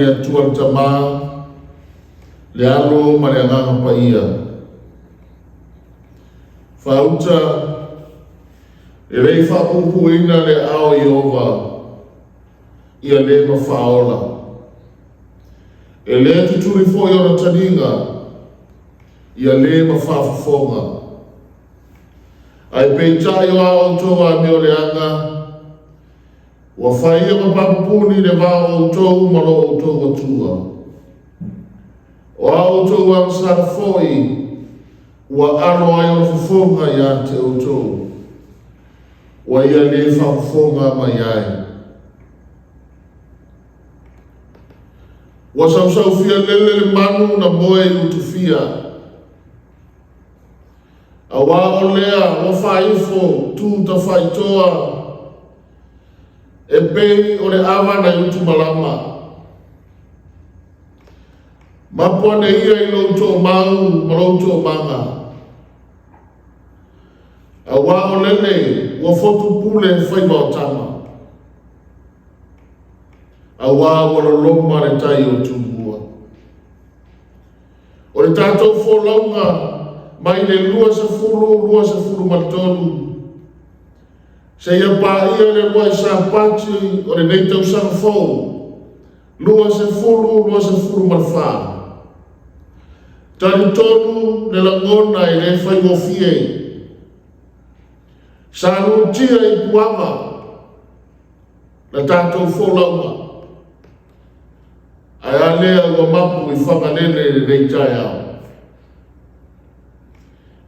le Atua le Tama, le Alo ma le Agaga Paia. Faauta, e le i faapuupuuina le aao o Ieova, ia le ma faaola. E le tutuli foi ona taliga, ia le ma faafofoga. Ae peitai o a outou amioleaga, ua fai ia ma papupuni le va o outou ma lo outou Atua. O a outou agasala foi, ua alo ai ona fofoga ia te outou, ua ia le faafofoga mai ai. Ua sausaufia lele le manu na moe i Utufia, Auā o lea ua faaifo tu tafaitoa e pei o le ava nai utumalama. Mapu ane ia i lou toomau ma lou toomaga. Auā o lele ua fotu pule faiva o tama. Auā ua loloma le tai o Tumua. O le tatou folauga mai le 2023 seia paia le uluai Sapati o lenei tausaga fou 2024. Talitonu le lagona e le faigofie. Sa lutia i puava la tatou folauga. Ae a lea ua mapu i Fagalele i lenei taeao?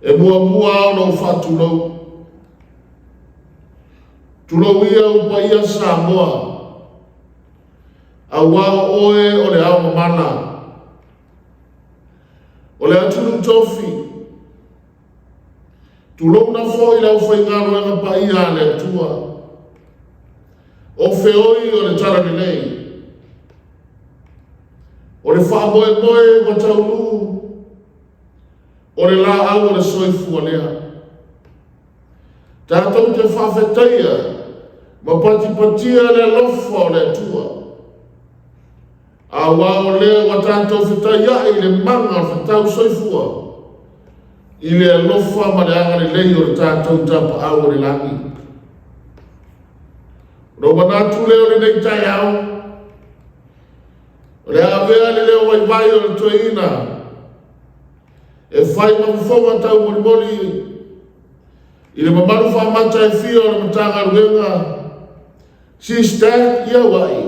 E muamua lava ona ou faatulou. Tulou ia ou paia Samoa, aua o oe o le ao mamala. O le atunuu tofi, tulouna foi le aufaigaluega paia a le Atua. O feoi o le Talalelei, o le faamoemoe ua taunuu, o le laau o le soifua lea. Tatou te faafetaia ma patipatia le alofa o le Atua, aua o lea ua tatou fetaiai i le maga o le fetau soifua, i le alofa ma le agalelei o le tatou Tapaau o le lagi. Ona ou manatu lea o lenei taeao, o le a avea le leo vaivai o le toeaina e fai ma fofoga taumolimoli i le mamalu faamata e fia o le Matagaluega CSTAC i Auai,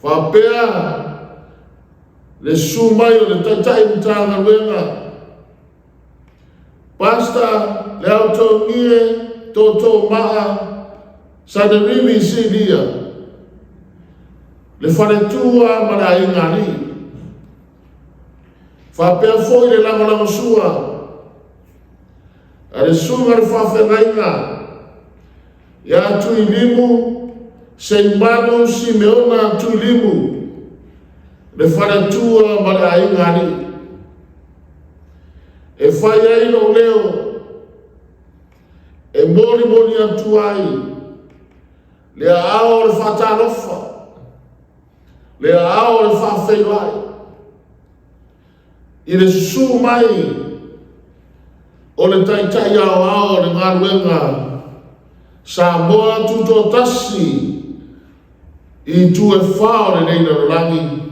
faapea le susu mai o le Taitai Matagaluega Pastor Leaotogie Toto Maa Sanerivi Silia, le faletua ma le aiga alii. Faapea foi le lagolagosua a le susuga i le faafeagaiga ia Tuilimu Seimanu Simeona Tuilimu, le faletua ma le aiga alii. E fai ai lou leo e molimoli atu ai le aao o le faatalofa, le aao o le faafeiloai i le susu mai o le Taitai Aoao o le galuega Samoa Tutoatasi i itu e fa o lenei lalolagi,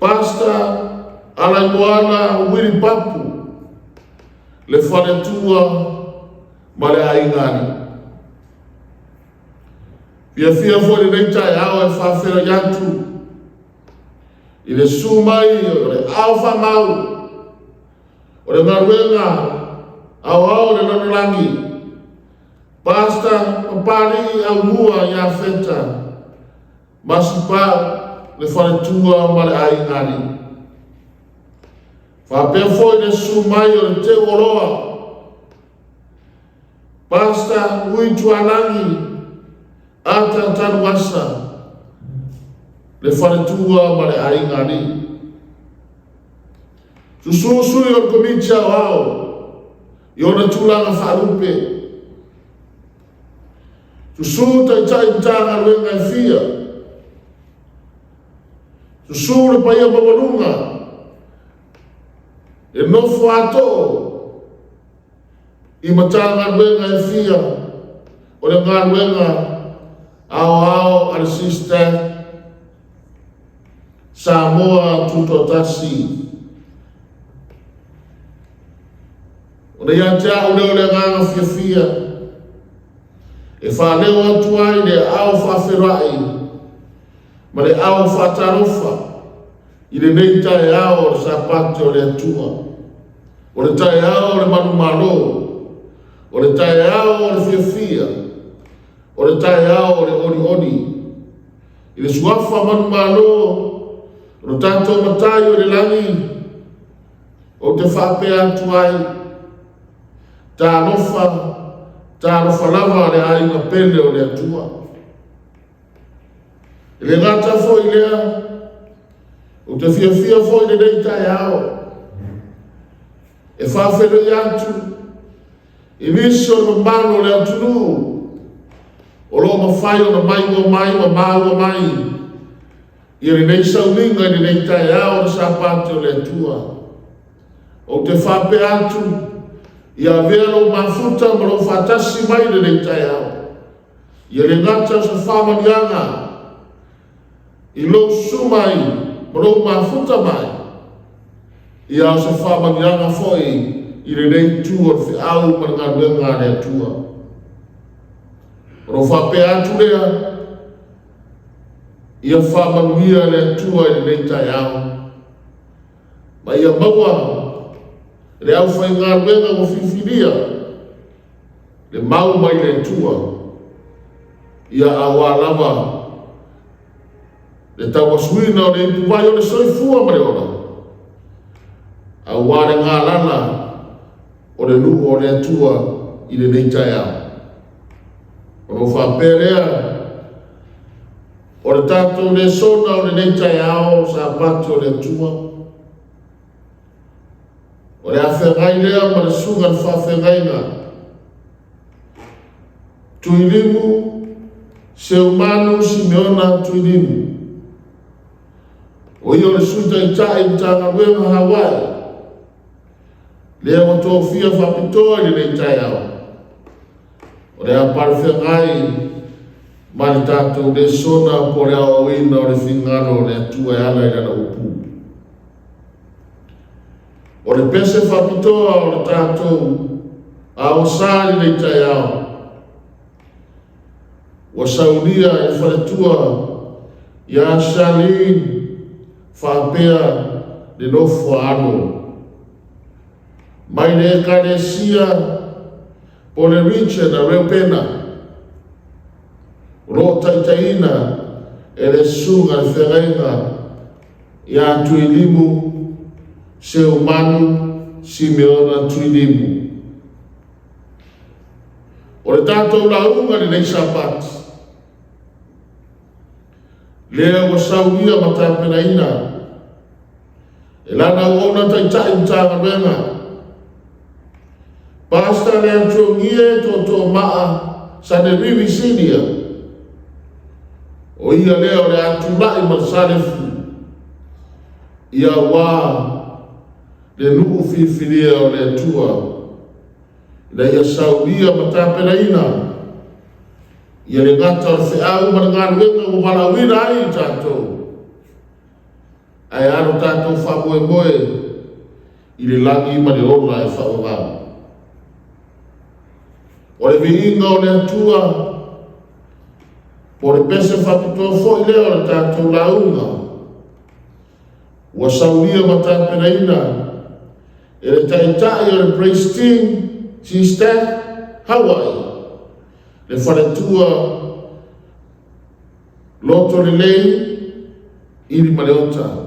Pastor Alaimoana Wili Papu, le faletua ma le aiga alii. Fiafia foi lenei taeao e faafeiloai atu i le susu mai o le ao faamau o le galuega aoao o le lalolagi, Pastor Papalii Aumua ia Feta, Masipau, le faletua ma le aiga alii. Faapea foi le susu mai o le Teuoloa, Pastor Ui Tualagi, Ata Tanuasa, le faletua ma le aiga alii. Susu sui o le Komiti Aoao i ona tulaga faalupe. Susu taitai Matagaluega e fia. Susu le paia maualuga e nofo atoo i Matagaluega e fia o le galuega aoao a le SISTAC Samoa Tutoatasi. Ona ia te au lea o le agaga fiafia e faaleo atu ai le aao faafeiloai ma le ao faatalofa i lenei taeao o le Sapati o le Atua, o le taeao o le manumalo, o le taeao o le fiafia, o le taeao o le olioli. I le suafa manumalo o lo tatou Matai o le lagi, ou te faapea atu ai, talofa, talofa lava le aiga pele o le Atua. E le gata foi i lea, ou te fiafia foi i lenei taeao e faafeiloai atu i nisi o le mamalu o le atunuu o lo o mafai ona maimoa mai ma maua mai i lenei sauniga i lenei taeao o le Sapati o le Atua. Ou te faapea atu, ia avea lou mafuta ma lou faatasi mai i lenei taeao. Ia le gata o se faamanuiaga i lou susu mai ma lou mafuta mai, ia o se faamanuiaga foi i lenei itu o le feau ma le galuega a le Atua. Ona ou faapea atu lea, ia faamanuia le Atua i lenei taeao, ma ia maua le aufaigaluega ua filifilia le mau mai le Atua, ia aua lava le tauasuina o le ipuvai o le soifua ma le ola, aua le galala o le nuu o le Atua i lenei taeao. Ona ou faapea lea, o le tatou lesona o lenei taeao Sapati o le Atua, o le a feagai lea ma le susuga i le faafeagaiga Tuilimu Seumanu Simeona Tuilimu. O ia o le Sui Taitai Matagaluega Hawaii, lea ua tofia faapitoa i lenei taeao. O le a palefeagai ma le tatou lesona po o le aoaoina o le finagalo o le Atua e ala i lana upu. O le pese faapitoa o le tatou aosa i lenei taeao, ua saunia e le faletua ia Charlene faapea le nofo a alo mai le Ekalesia po le Region a Reupena, o lo o taitaiina e le Susuga i le Feagaiga ia Tuilimu Seumanu Simeona Tuilimu. O le tatou lauga i lenei Sapati, lea ua saunia ma tapenaina e lana auauna taitai Matagaluega, Pastor Leatuogie Tootoomaa Sanerivi Senior, o ia lea o le a tulai ma le salefu ia aua le nuu filifilia o le Atua, ina ia saunia ma tapenaina ia le gata o le feau ma le galuega ua valaauina ai i tatou, ae a lo tatou faamoemoe i le lagi ma le ola e faavavau. O le viiga o le Atua, po o le pese faapitoa foi lea o le tatou lauga, ua saunia ma tapenaina e le taitai o le Praise Team, Sister Hawaii, le faletua Loto Lelei, Ili Maleota.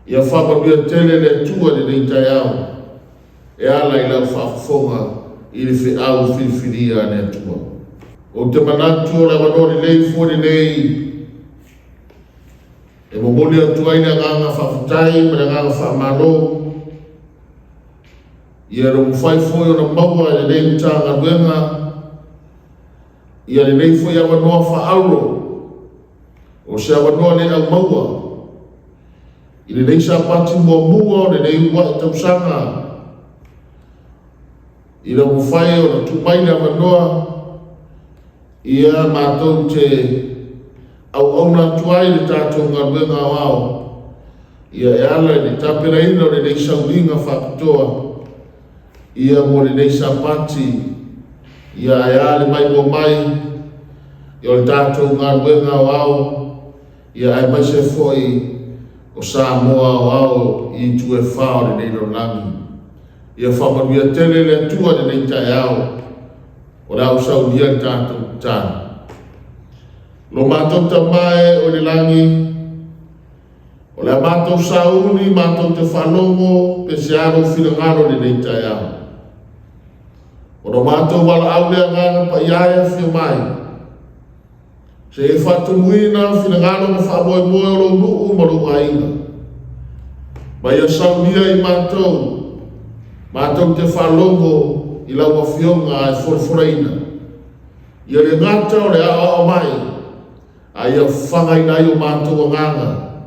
Ia faamanuia tele le Atua i lenei taeao e ala i lau faafofoga i le feau filifilia a le Atua. Ou te manatu o le avanoa lelei foi lenei e momoli atu ai le agaga faafetai ma le agaga faamalo ia le mafai foi ona maua e lenei Matagaluega ia lenei foi avanoa faaauro, o se avanoa le aumaua. I lenei Sapati muamua o lenei uluai tausaga, ina ua mafai ona tuu mai le avanoa, ia matou te auauna atu ai i le tatou galuega aoao, ia e ala i le tapenaina o lenei sauniga faapitoa, ia mo lenei Sapati, ia ae a le maimoa mai o le tatou galuega aoao, ia aemaise foi o Samoa aoao i itu e fa o lenei lalolagi. Ia faamanuia tele le Atua i lenei taeao, o le a ou saunia le tatou tatalo. Lo matou Tama e oi le lagi, o le a matou sauni matou te faalogo pe se a lou finagalo i lenei taeao. Ona matou valaau lea Agaga Paia e afio mai, se i e faatonuina finagalo ma faamoemoe o lou nuu ma lou aiga, ma ia saunia i matou, matou te faalogo i lau Afioga ae folafolaina. Ia le gata o le aoao mai, a ia fafagaina ai o matou agaga,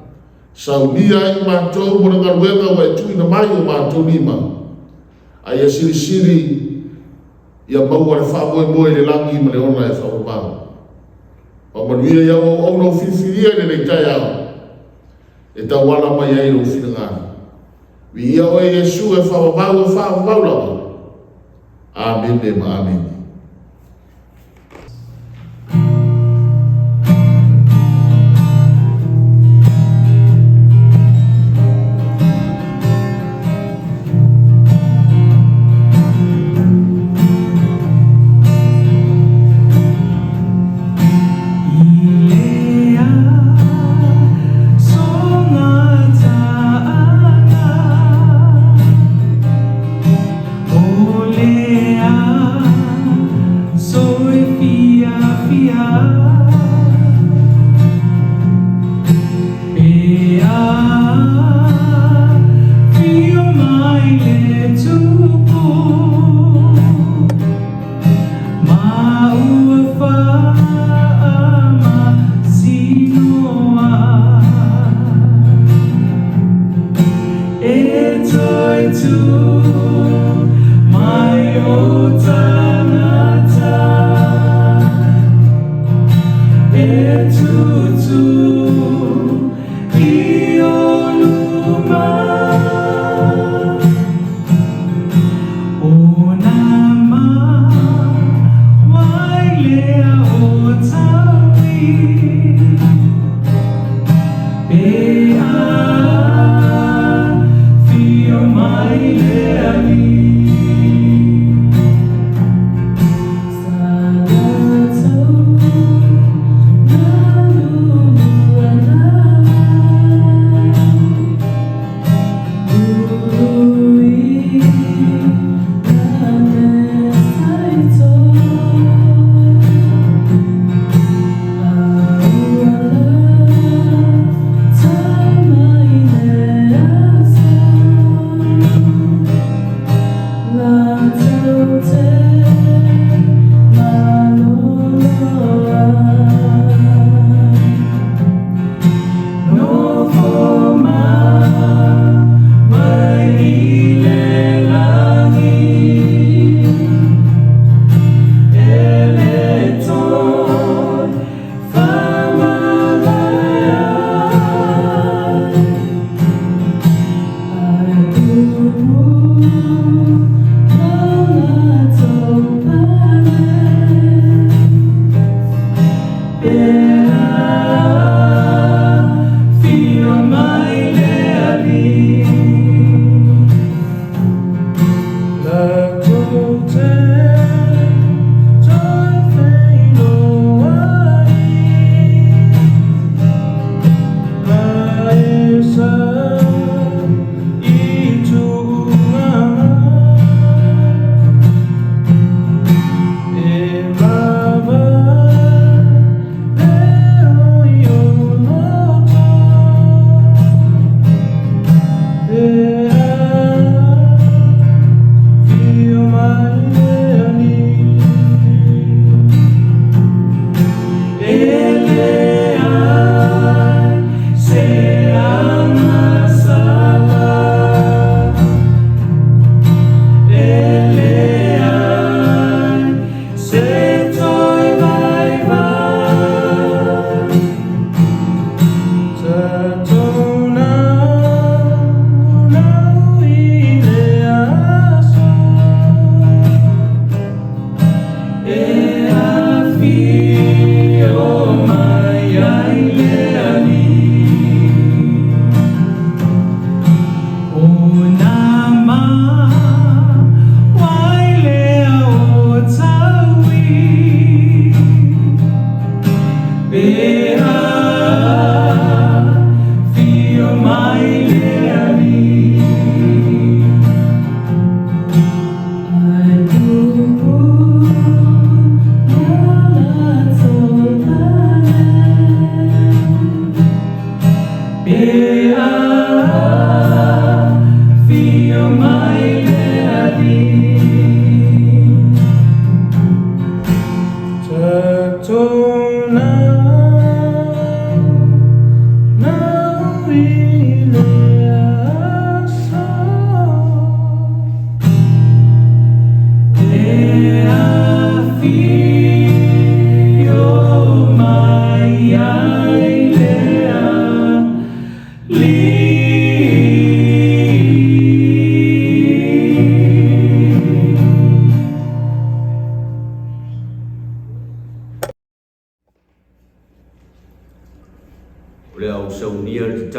saunia ai matou mo le galuega ua e tuuina mai i o matou lima, a ia silisili ia maua le faamoemoe i le lagi ma le ola e faavavau. Faamanuia i au auauna ua filifilia i lenei taeao e tauala mai ai lou finagalo. Viia oe Iesu e faavavau e faavavau lava. Amene ma amene.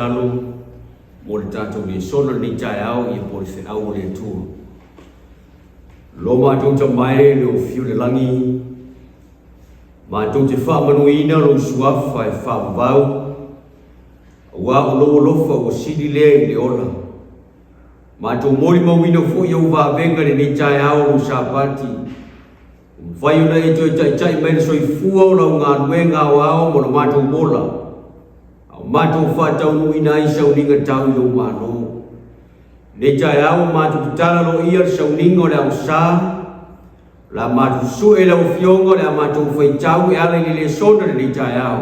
tatalo mo le tatou lesona i lenei taeao ia po o le feau a le Atua. Lo matou Tama e le o afio i le lagi, matou te faamanuiina lou suafa e faavavau, aua o lou alofa ua sili lea i le ola. Matou molimauina foi ou vavega i lenei taeao lou Sapati, ua mafai ona e toe taitai mai le soifua o lau galuega aoao ma lo matou ola, a o matou faataunuuina ai sauniga tau i lou Malo. I lenei taeao ua matou tatala loia le sauniga o le aosa, o le a matou sue i lau Afioga o le a matou faitau e ala i le lesona i lenei taeao.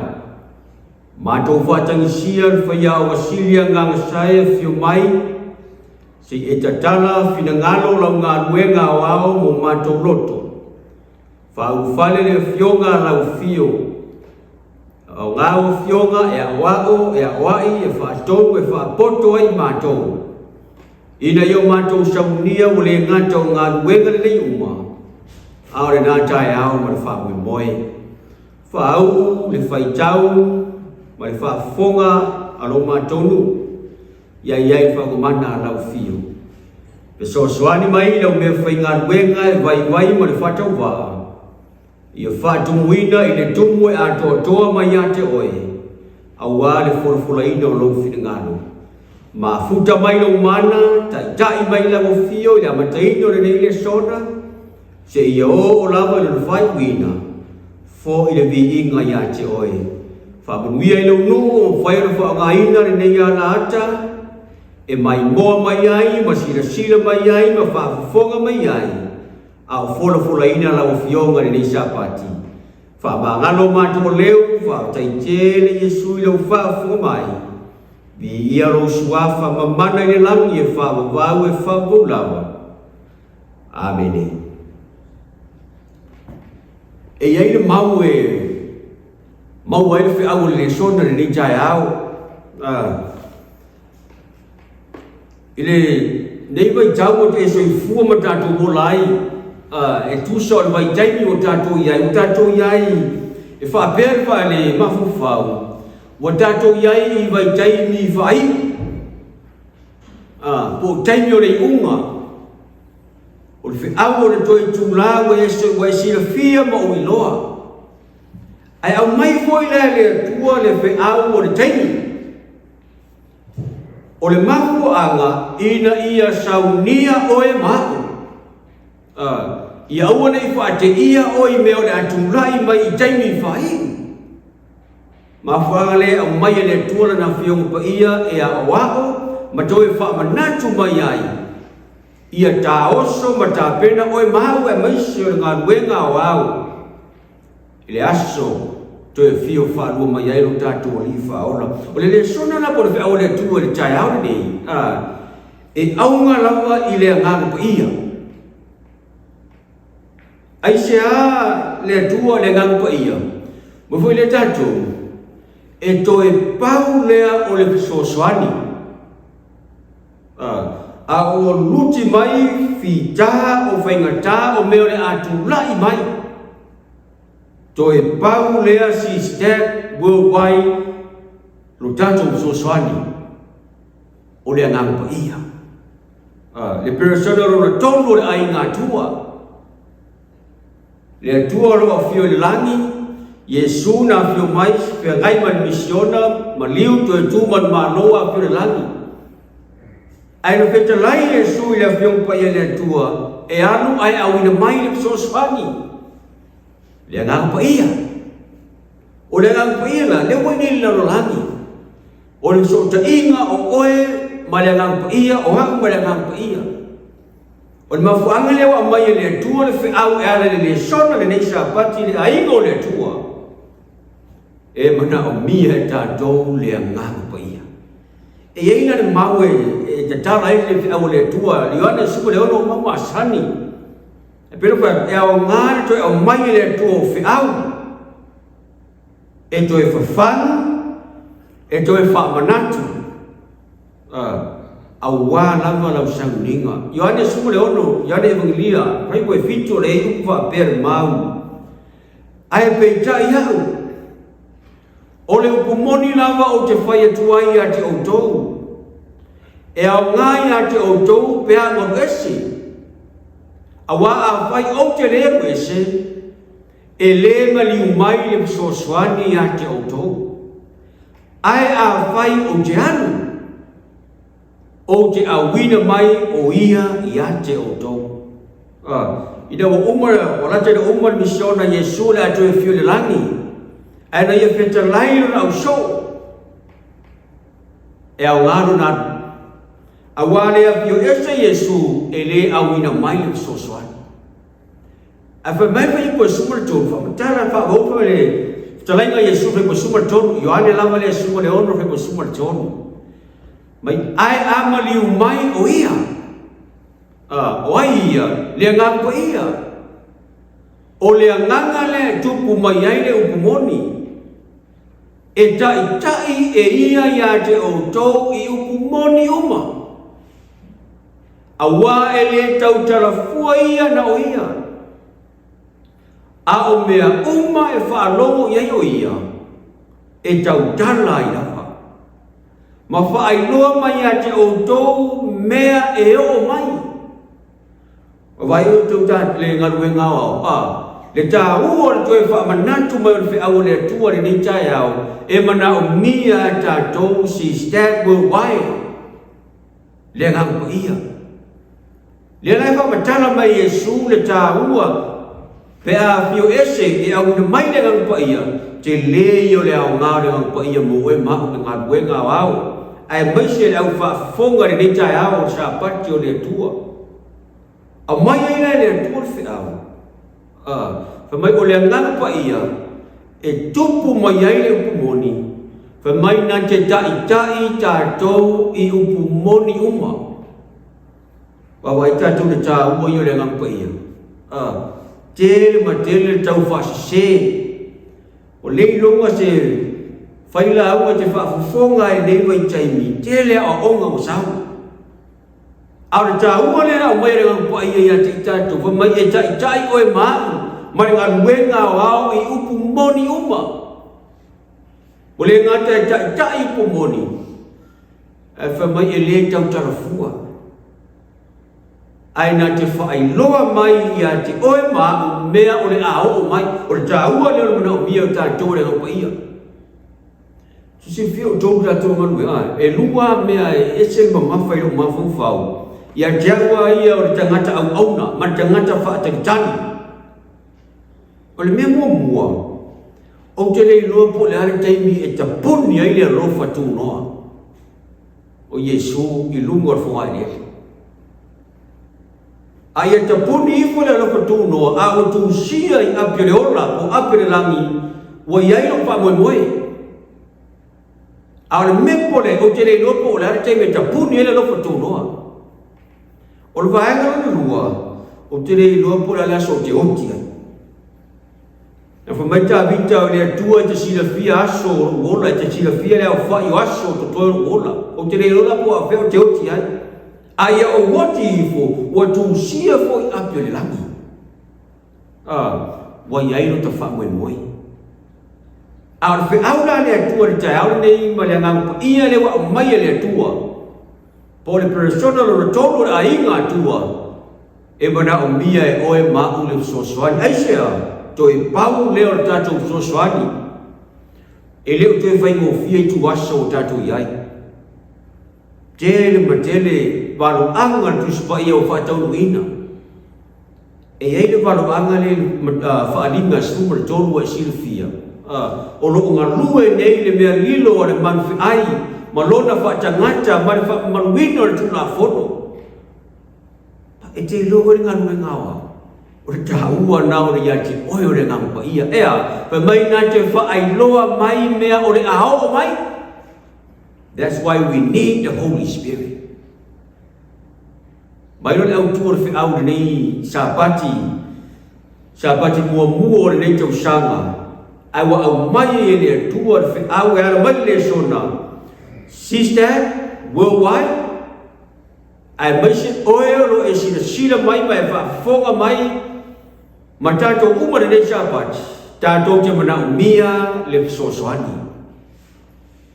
Matou faatagisia le faiaoga sili agaga sae afio mai, se i e tatala finagalo o lau galuega aoao mo matou loto. Faaulufale le afioga a lau afio. Aoga au afioga e aoao, e aoai, e faatonu, e faapoto ai matou. Ina ia o matou saunia ua le gata o galuega lelei uma, a o lena taeao ma le faamoemoe. Faauu le faitau ma le faafofoga a lo matou nuu, ia i ai le faagomana a lau afio. Fesoasoani mai i lau mea faigaluega e vaivai ma le faatauvaa, ia faatumuina i le tumu e atoatoa mai ia te oe, aua le folafolaina o lou finagalo. Mafuta mai lou mana, taitai mai lau afio i le amataina o lenei lesona, seia oo lava i lona faaiuina, foi le viiga ia te oe. Faamanuia i lou nuu o mafai ona faaaogaina lenei alaata, e maimoa mai ai ma silasila mai ai ma faafofoga mai ai, a o folafolaina lau Afioga i lenei Sapati. Faamagalo matou leo, faafetai tele Iesu i lou faafofoga mai. Viia lou suafa mamana i le lagi e faavavau e faavavau lava. Amene. E i ai le mau e maua ai le feau o le lesona i lenei taeao. I lenei vaitau ua te soifua ma tatou ola ai, e tusa o le vaitaimi ua tatou i ai, ua tatou i ai e faapea le faale mafaufau, ua tatou i ai i vaitaimi faaiu, po o taimi o le iuga, o le feau o le toe itula ua e silafia ma ou iloa. Ae aumai foi la e le Atua le feau o le taimi. O le mafuaaga ina ia saunia oe ma a'u, ia aua ne i faateia oe i mea o le a tulai mai i taimi faaiu. Mafuaaga lea e aumai e le Atua Lana Afioga Paia e aoao ma toe faamanatu mai ai, ia taoso ma tapena oe ma a'u aemaise o le galuega aoao. I le aso toe afio faalua mai ai lo tatou Alii Faaola. O le lesona la po o le feau a le Atua i le taeao lenei, a, e auga lava i le Agaga Paia. Aisea le Atua le Agaga Paia? Ma foi le tatou, e toe pau lea o le fesoasoani. A, a ua luti mai fita o faigata o mea o le a tulai mai. Toe pau lea si step worldwide lo tatou fesoasoani o le Agaga Paia. Le peresona lona tolu o le aiga Atua. Le Atua o lo o afio i le lagi, Iesu na afio mai, feagai ma le misiona, maliu toe tu ma le Malo afio i le lagi. Ae na fetalai Iesu i le Afioga Paia i le Atua e alu ae auina mai le fesoasoani, le Agaga Paia. O le Agaga Paia la, lea ua i inei i le lalolagi. O le fesootaiga o oe ma le Agaga Paia, o au ma le Agaga Paia. O le mafuaaga lea ua aumai e le Atua le feau e ala i le lesona lenei Sapati i le aiga o le Atua. E manaomia e tatou le Agaga Paia. E i ai la le mau e tatala ai le feau a le Atua, Ioane 16 o mau masani. E pei ona e aoga le toe aumai e le Atua o feau, e toe fafaga, e toe faamanatu, aua lava lau sauniga. Ioane 16, Ioane Evangelia, fuaiupu e 7 o le upu faapea le mau. Ae peitai au, O le upu moni lava ou te fai atu ai ia te outou, e aoga ia te outou pe a ou alu ese, auā afai ou te lē alu ese, e lē maliu mai le fesoasoani ia te outou. Ae afai ou te alu, ou te auina mai o ia ia te outou. Ina ua uma, ua lata ina uma le misiona a Iesu o le a toe afio i le lagi, ae na ia fetalai lona ausoo, e aoga lona alu. Auā le afio ese Iesu e lē auina mai le fesoasoani. Ae fai mai Fuaiupu e 13, faamatala faaauau fai mai le fetalaiga a Iesu Fuaiupu e 13, Ioane lava lea 16 Fuaiupu e 13. Mai ae a maliu mai o ia. O ai ia? Le Agaga Paia. O le agaga lea e tupu mai ai le upu moni, e taitai e ia ia te outou i upu moni uma. Auā e lē tautala fua ia na o ia, a o mea uma e faalogo i ai o ia, e tautala ai lava, ma faailoa mai ia te outou mea e oo mai. Ua vaai outou ta le galuega aoao, a, le taua o le toe faamanatu mai o le feau a le Atua i lenei taeao, e manaomia e tatou si Stag Worldwide. Le Agaga Paia. Lea la e faamatala mai e Iesu le taua pe a afio ese e auina mai le Agaga Paia, tele ia o le aoga o le Agaga Paia mo oe ma au i le galuega aoao, aemaise le au faafofoga i lenei taeao o le Sapati o le Atua. Aumai ai la e le Atua le feau, a, fai mai o le Agaga Paia e tupu mai ai le upu moni, fai mai na te taʻitaʻi tatou i upu moni uma. Vaavaai tatou i le taua ia o le Agaga Paia. A, tele ma tele le tau faasese. O le iloga se failauga te faafofoga ai i lenei vaitaimi, tele aoaoga ua sau. A o le taua lea e aumai e le Agaga Paia ia te i tatou, fai mai e taitai oe ma au ma le galuega aoao i upu moni uma. Ua le gata e taitai upu moni, ae fai mai e le tautala fua. Ae na te faailoa mai ia te oe ma au mea o le a oo mai. O le taua lea o le manaomia o tatou e le Agaga Paia. Silafia outou le tatou galuega, e lua mea e ese le mamafa i lou mafaufau, ia te au lava ia o le tagata auauna ma le tagata faatalitali. O le mea muamua, ou te le iloa po o le a le taimi e tapuni ai le alofa tunoa o Iesu i luga o le fogaeleele. A ia tapuni ifo le alofa tunoa a ua tusia i api o le ola po o api o le lagi, ua i ai lou faamoemoe. A o le mea popole, ou te le iloa po o le a le taimi e tapuni ai le alofa tunoa. O le vaega lona lua, ou te le iloa po o le a le aso ou te oti ai. Na fai mai Tavita, o le Atua e te silafia aso o lou ola, e te silafia le aofai o aso o totoe o lou ola. Ou te le iloa la po o afea ou te oti ai. A ia ou oti ifo, ua tusia foi api o le lagi. A, ua i ai lota faamoemoe. A o le feau la a le Atua i le taeao lenei ma le Agaga Paia lea ua aumai e le Atua, po o le persona lona tolu o le aiga Atua, E manaomia e oe ma au le fesoasoani. Aisea? Toe pau lea o le tatou fesoasoani. E le o toe faigofie ituaso ua tatou i ai. Tele ma tele valoaga le Tusi Paia ua faataunuuina. E i ai le valoaga lea i le Faaaliga 13 ua e silafia, o lo o galue nei le mea lilo a le manufeai ma lona faatagata ma le faamamaluina o le Tulafono. E te iloa oe le galuega aoao. O le taua na o le ia te oe o le Agaga Paia. Ea, fai mai na te faailoa mai mea o le a oo mai. That's why we need the Holy Spirit. Mai loa le autu o le feau lenei Sapati, Sapati muamua o lenei tausaga, ae ua aumai ai e le Atua le feau e ala mai le lesona, Sister Worldwide, Aemaise oe o lo o e silasila mai ma e faafofoga mai ma tatou uma lenei Sapati, tatou te manaomia le fesoasoani.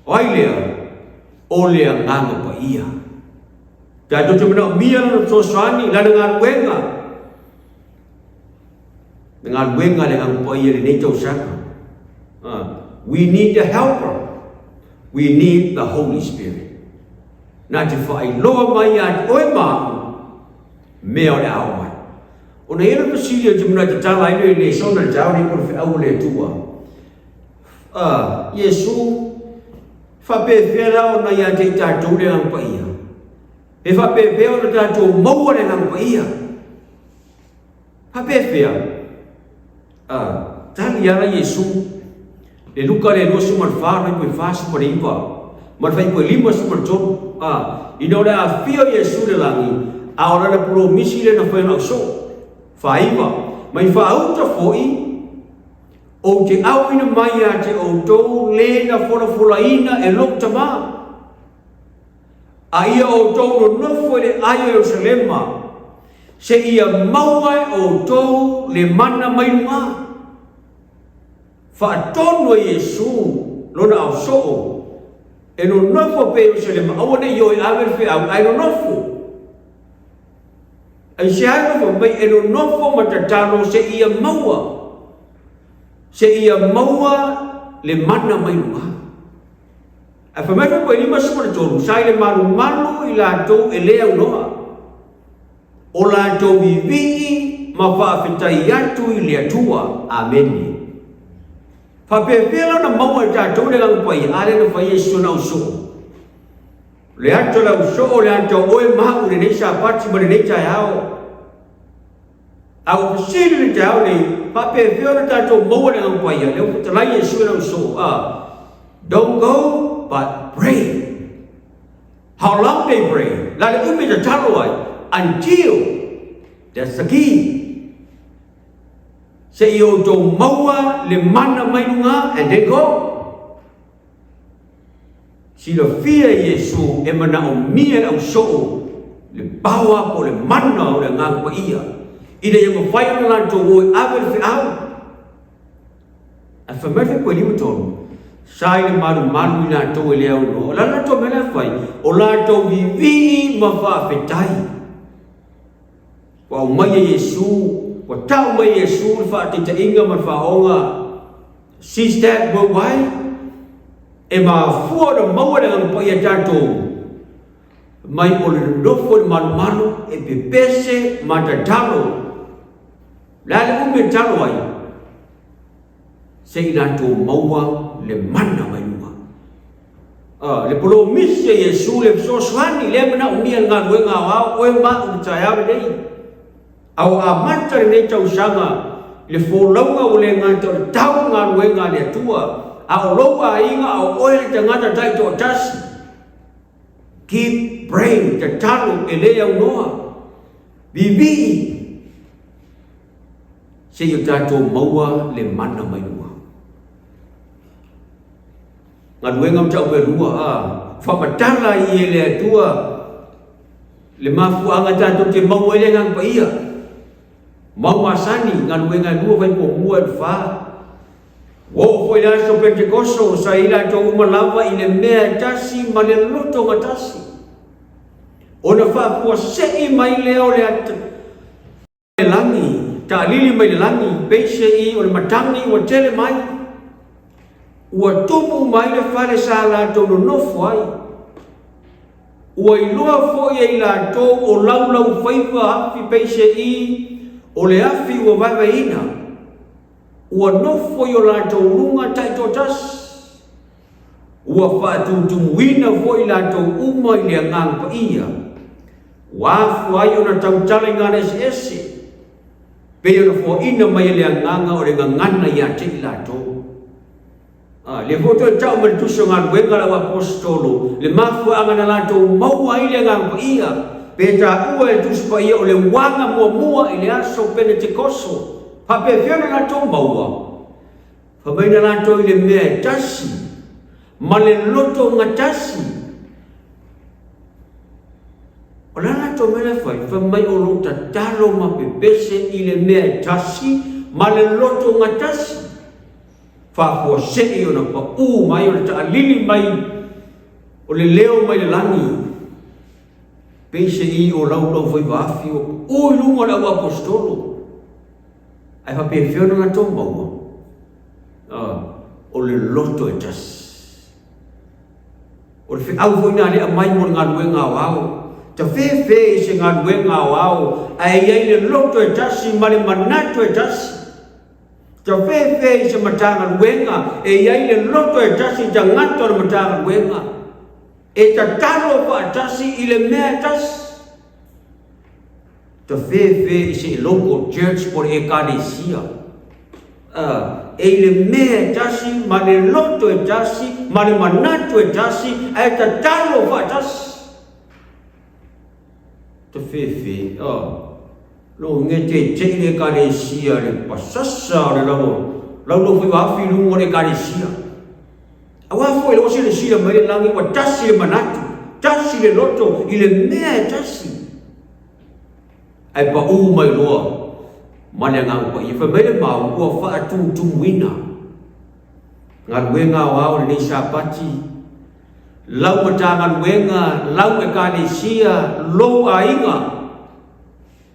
O ai lea? O le Agaga Paia. Tatou te manaomia lana fesoasoani i lana galuega. Le galuega a le Agaga Paia i lenei tausaga. We need a helper. We need the Holy Spirit. Na te faailoa mai ia te oe ma au mea o le a oo mai. Ona i ai le fesili ou te manatu e tatala ai le lesona i le taeao lenei po o le feau a le Atua. Iesu, faapefea la ona ia te i tatou le Agaga Paia? Pe faapefea ona tatou maua le Agaga Paia? Faapefea? Tali ala Iesu, le Luka le 24, 49 ma le fuaiupu e 53, ina o le afio Iesu i le lagi, a o lana polomisi lea na fai ona ausoo. 49, mai faauta foi, Ou te auina mai ia te outou le na folafolaina e lou Tama, a ia outou nonofo i le ai o Ierusalema, seia maua e outou le mana mai luga. Faatonu e Iesu lona ausoo e nonofo pea i Ierusalema, aua ne i o e ave le feau, ae nonofo. Aisea e nofo mai e nonofo ma tatalo seia maua, seia maua le mana mai luga. Ae fai mai foi 53, sa i le malumalu i latou e le aunoa, o latou vivii ma faafetai atu i le Atua. Amene. Faapefea la ona maua e tatou le Agaga Paia? A lea na fai e si ona ausoo. Le ata o le ausoo, le ata o oe ma au i lenei Sapati ma lenei taeao. A ua fesili le taeao nei, faapefea ona tatou maua le Agaga Paia? Lea ua fetalai Iesu i le ausoo, a Don't go, but pray. How long they pray? La le umi tatalo ai, until, that's the key. Se i outou maua le mana mai luga, and then go. Silafia e Iesu e manaomia e le ausoo le power po o le mana o le Agaga Paia ina ia mafai ona latou o e ave le feau. Ae fai mai le Fuaipua 53, Sa i le malumalu i latou e le aunoa. O le a le latou mea la e fai? O latou vivii ma faafetai. Ua aumai e Iesu, ua tau mai e Iesu le faataitaiga ma le faaoga, Seize that worldwide, e mafua ona maua le Agaga Paia tatou mai o le nonofo i le malumalu e pepese ma tatalo. O le a le umi e tatalo ai? Se i latou maua le mana mai luga. Le polomisi a Iesu le fesoasoani lea manaomia i le galuega aoao oe ma au i le taeao lenei. A ua amata lenei tausaga i le folauga ua le gata o le tau galuega a le Atua, a o lou aiga a o oe le tagata taitoatasi. Keep praying, tatalo e le aunoa. Vivii seia tatou maua le mana mai luga. Galuega ma tauelua a faamatala ai e le Atua le mafuaaga tatou te maua ai le Agaga Paia. Mau masani, galuega e lua, fai muamua e le fa. Ua oo foi le aso Pentekoso, sa i latou uma lava i le mea e tasi ma le loto gatasi. Ona faafuasei mai lea o le le lagi, taalili mai le lagi, peisei o le matagi ua tele mai. Ua tumu mai le fale sa latou nonofo ai. Ua iloa foi e i latou o laulaufaiva afi peisei o le afi ua vaevaeina. Ua nofo i o latou luga taitoatasi. Ua faatutumuina foi latou uma i le Agaga Paia, ua afua ai ona tautala i gagana eseese, pei ona foaina mai e le Agaga o le gagana ia te i latou. A, lea foi toe tau mai le Tusi o Galuega a le Auaposetolo le mafuaaga na latou maua ai le Agaga Paia, pe taua e le Tusi Paia o le uaga muamua i le aso Penetekoso. Faapefea ona latou maua? Fai mai na latou i le mea e tasi ma le loto gatasi. O le a latou mea la e fai? Fai mai o lo tatalo ma pepese i le mea e tasi ma le loto gatasi. Faafuasei ona paʻū mai o le taʻalili mai o le leo mai le lagi, peiseai o laulau faiva afi ua paʻū i luga o le auaposeitolo. Ae faapefea ona latou maua? O le loto e tasi. O le feau foi na lea aumai mo le galuega aoao. Tafefe i se galuega aoao ae i ai le loto e tasi ma le manatu e tasi. Tafefe i se Matagaluega e i ai le loto e tasi i tagata o le Matagaluega e tatalo faatasi i le mea e tasi. Tafefe i se local church po o le Ekalesia e i le mea e tasi ma le loto e tasi ma le manatu e tasi ae tatalo faatasi. Tafefe, Lo nge te tei le ekalesia le pasasa o le lau lau lo fai afi luga o le ekalesia. Aua foi le silasila mai le lagi ua tasi le manatu, tasi le loto i le mea e tasi. Ae paʻū mai loa ma le Agaga Paia. Fai mai le mau ua faatutumuina galuega aoao lenei Sapati, lau Matagaluega, lau Ekalesia, lou aiga.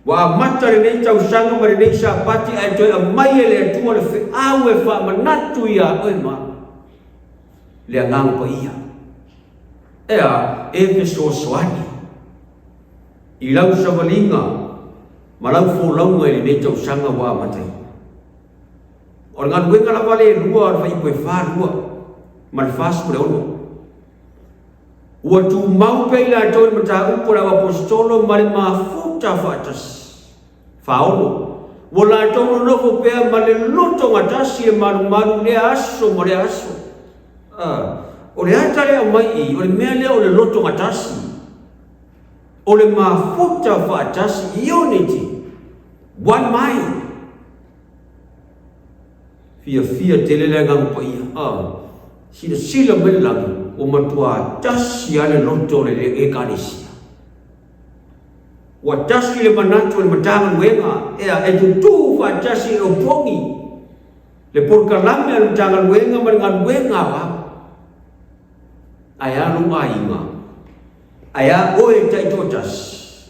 Ua amata lenei tausaga ma lenei Sapati ae toe aumai e le Atua le feau e faamanatu iā oe ma le Agaga Paia. Ea, e fesoasoani i lau savaliga ma lau folauga i lenei tausaga ua amataina. O le galuega lava le lua o le fuaiupu e 42 ma le 46. Ua tumau pea i latou i le mataupu a le auaposeitolo ma le mafuta faatasi. 46. Ua latou nonofo pea ma le lotogatasi i le malumalu i lea aso ma lea aso. A, o le ata lea aumai i, o le mea lea o le lotogatasi. O le mafuta faatasi, unity, one mind. Fiafia tele le Agaga Paia, a silasila mai le lagi, ua matuā tasi lava le loto o le Ekalesia. Ua tasi le manatu o le Matagaluega, ea, e tutū faatasi e opogi le polokalame a le Matagaluega ma le galuega aoao. Ae a lou aiga? Ae a oe e taitoatasi?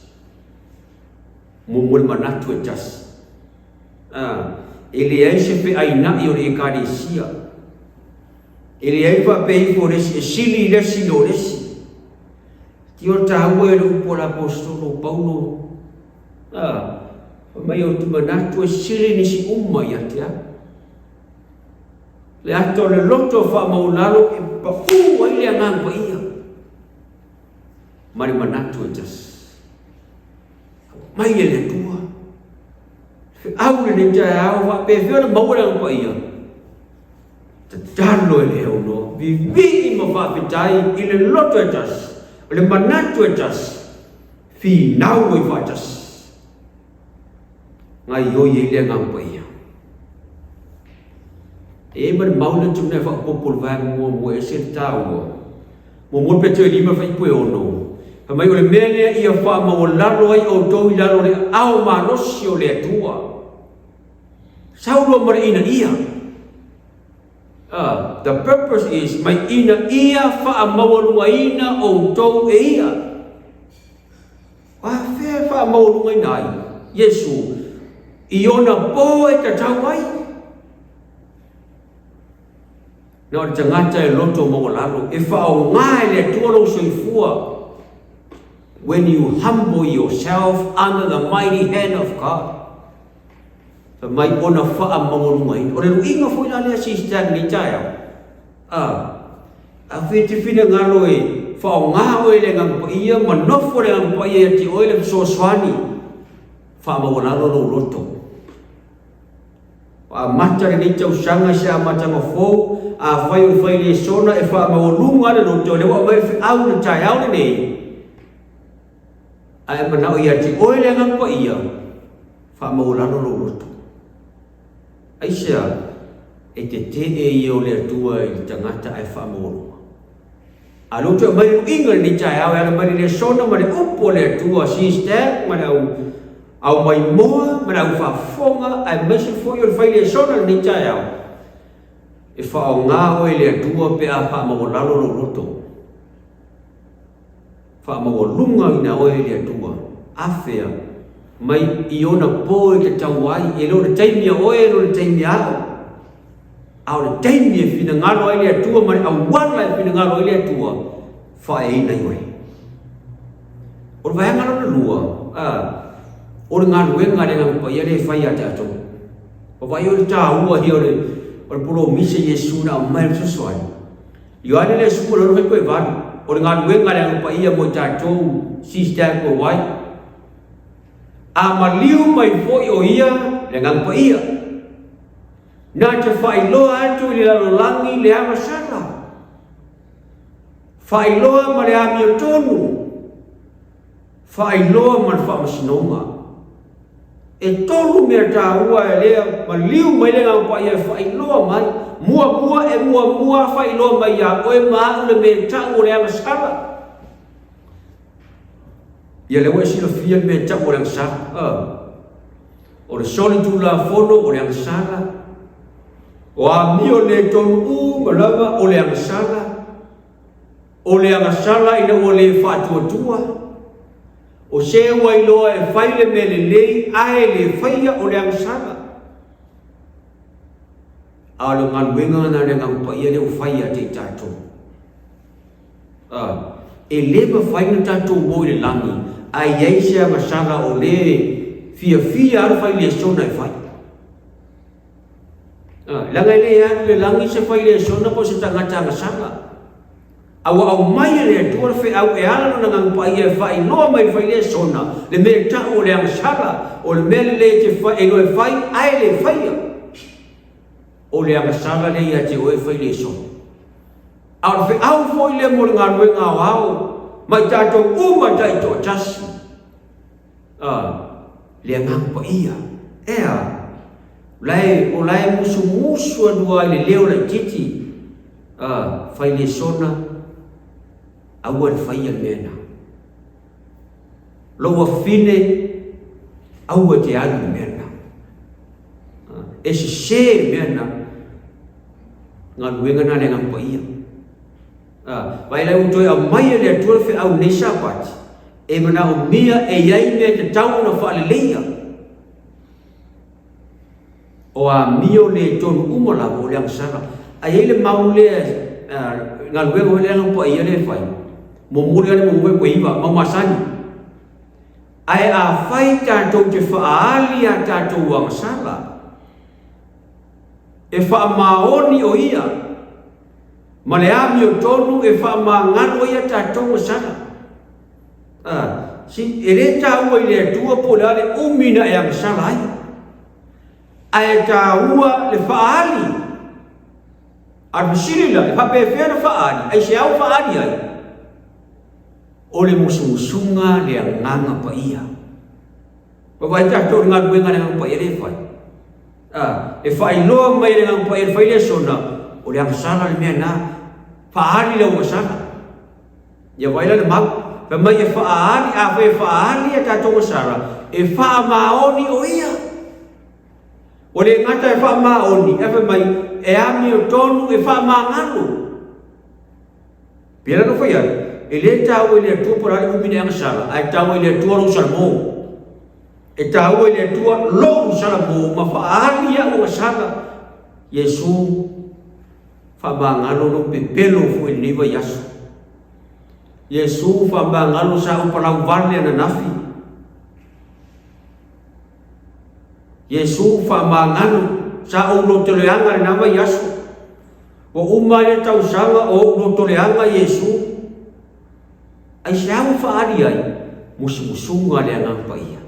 Muamua le manatu e tasi. A, e leai se feaina'i o le Ekalesia. E leai faapea ifo o le isi e sili i le isi i lo le isi. Tio taua e le upu a le aposetolo o Paulo, a, fai mai ou te manatu e sili nisi uma ia te au. Le ata o le loto faamaualalo e paʻū ai le Agaga Paia ma le manatu e tasi. Mai e le Atua. Feau lenei taeao faapefea ona maua le Agaga Paia? Tatalo e le aunoa, vivii ma faafetai i le loto e tasi, o le manatu e tasi, finau ai faatasi. Gaioi ai le Agaga Paia. E i ai ma le mau le tuna e faaopoopo i le vaega muamua e ese le taua. Muamua le peto e lima fuaiupu e ono. Fai mai o le mea lea ia faamaualalo ai outou i lalo o le aao malosi o le Atua. Sau loa ma le ina ia. The purpose is mai ina ia faamaualugaina outou e ia. A fea e faamaualugaina ai Iesu i ona po e tatau ai? Na o le tagata e loto maualalo, e faaaoga e le Atua lou soifua. When you humble yourself under the mighty hand of God, fai mai ona faamaualugaina. O le luiga foi la lea sister i lenei taeao. A, a fia te finagalo e faaaoga oe e le Agaga Paia ma nofo le Agaga Paia ia te oe le fesoasoani, faamaualalo lou loto. Ua amata lenei tausaga i se amataga fou, afai o le fai lesona e faamaualuga le loto, lea ua aumai le feau i le taeao lenei, a e manao ia te oe le Agaga Paia, faamaualalo lou loto. Aisea? E tetee ia o le Atua i le tagata ae faamaualuga. A lea ua toe aumai le luiga i lenei taeao e ala mai le lesona ma le upu a le Atua, sister ma le au au maimoa ma le au faafofoga aemaise foi o le fai lesona i lenei taeao. E faaaoga oe e le Atua pe a faamaualalo lou loto. Faamaualugaina oe e le Atua. Afea mai i ona po e tatau ai, e le o le taimi a oe, e le o le taimi a au. A o le taimi e finagalo ai le Atua ma le auala e finagalo ai le Atua, faaeaina i oe. O le vaega lona lua, a, o le galuega a le Agaga Paia lea e fai ia tatou. Ua vaai oe i le taua ia o le, o le polomisi a Iesu na aumai le fesoasoani. Ioane le 16 fai toe valu, o le galuega a le Agaga Paia mo i tatou si stag wai. A maliu mai foi o ia le Agaga Paia. Na te faailoa atu i le lalolagi le agasala. Faailoa ma le amiotonu. Faailoa ma le faamasinoga. E tolu mea taua e lea maliu mai le Agaga Paia e faailoa mai. Muamua e muamua faailoa mai ia oe ma au le mea e tau o le agasala. Ia lea ua e silafia le mea e tau o le agasala. O le solitulafono o le agasala. O amio le tonu uma lava o le agasala. O le agasala ina ua le faatuatua. O se ua iloa e fai le mea lelei ae le faia o le agasala. A o le galuega lena a le Agaga Paia lea ua fai ia te i tatou. A, e le mafai ona tatou o i le lagi ae i ai se agasala o le fiafia lava le fai lesona e fai. A, leaga e le alu i le lagi se fai lesona po o se tagata agasala. A ua aumai e le Atua le feau e ala lona Agaga Paia e faailoa mai i le fai lesona le mea e tau o le agasala, o le mea lelei e te fai, e iloa e fai ae le faia. O le agasala lea ia te oe fai lesona. A o le feau foi lea mo le galuega aoao ma i tatou uma taitoatasi. A, le Agaga Paia. Ea, o la e, o la e musumusu atu lava i le leo laitiiti, a, fai lesona, aua le faia le mea lena. Lou afafine, aua e te alu i le mea lena. E sese le mea lena. Galuega lena a le Agaga Paia. A, vaai la ua toe aumai e le Atua le feau nei Sapati, e manaomia e i ai mea e tatau ona faaleleia. O amio le tonu uma lava o le agasala. A i ai le mau lea, galuega foi lea Agaga Paia lea e fai, momoli lava le muamua e iva, mau masani. Ae afai tatou te faaali a tatou agasala, e faamaoni o ia ma le amiotonu e faamagalo ai a tatou agasala. A, si, e le taua i le Atua po o le a le umi na e agasala ai, ae taua le faaali. A o le fesili la, e faapefea ona faaali? Aisea ua faaali ai? O le musumusuga le Agaga Paia. Ua vaai tatou i le galuega a le Agaga Paia lea e fai. A, e faailoa mai e le Agaga Paia le fai lesona, o le agasala le mea lena. Faaali lau agasala. Ia vaai la le mau. Fai mai e faaali, afai e faaali a tatou agasala, e faamaoni o ia. Ua le gata e faamaoni, ae fai mai e amiotonu e faamagalo. Pei la ona fai atu, e le taua i le Atua po o le a le umi na e agasala, ae taua i le Atua lou salamo. E taua i le Atua lou salamo ma faaali au agasala. Iesu, faamagalo lou pepelo foi i lenei vaiaso. Iesu, faamagalo sa ou palau vale ananafi. Iesu, faamagalo sa ou lotoleaga lena vaiaso. Ua uma ai le tausaga o ou lotoleaga Iesu. Aisea ua faaali ai? Musumusuga a le Agaga Paia.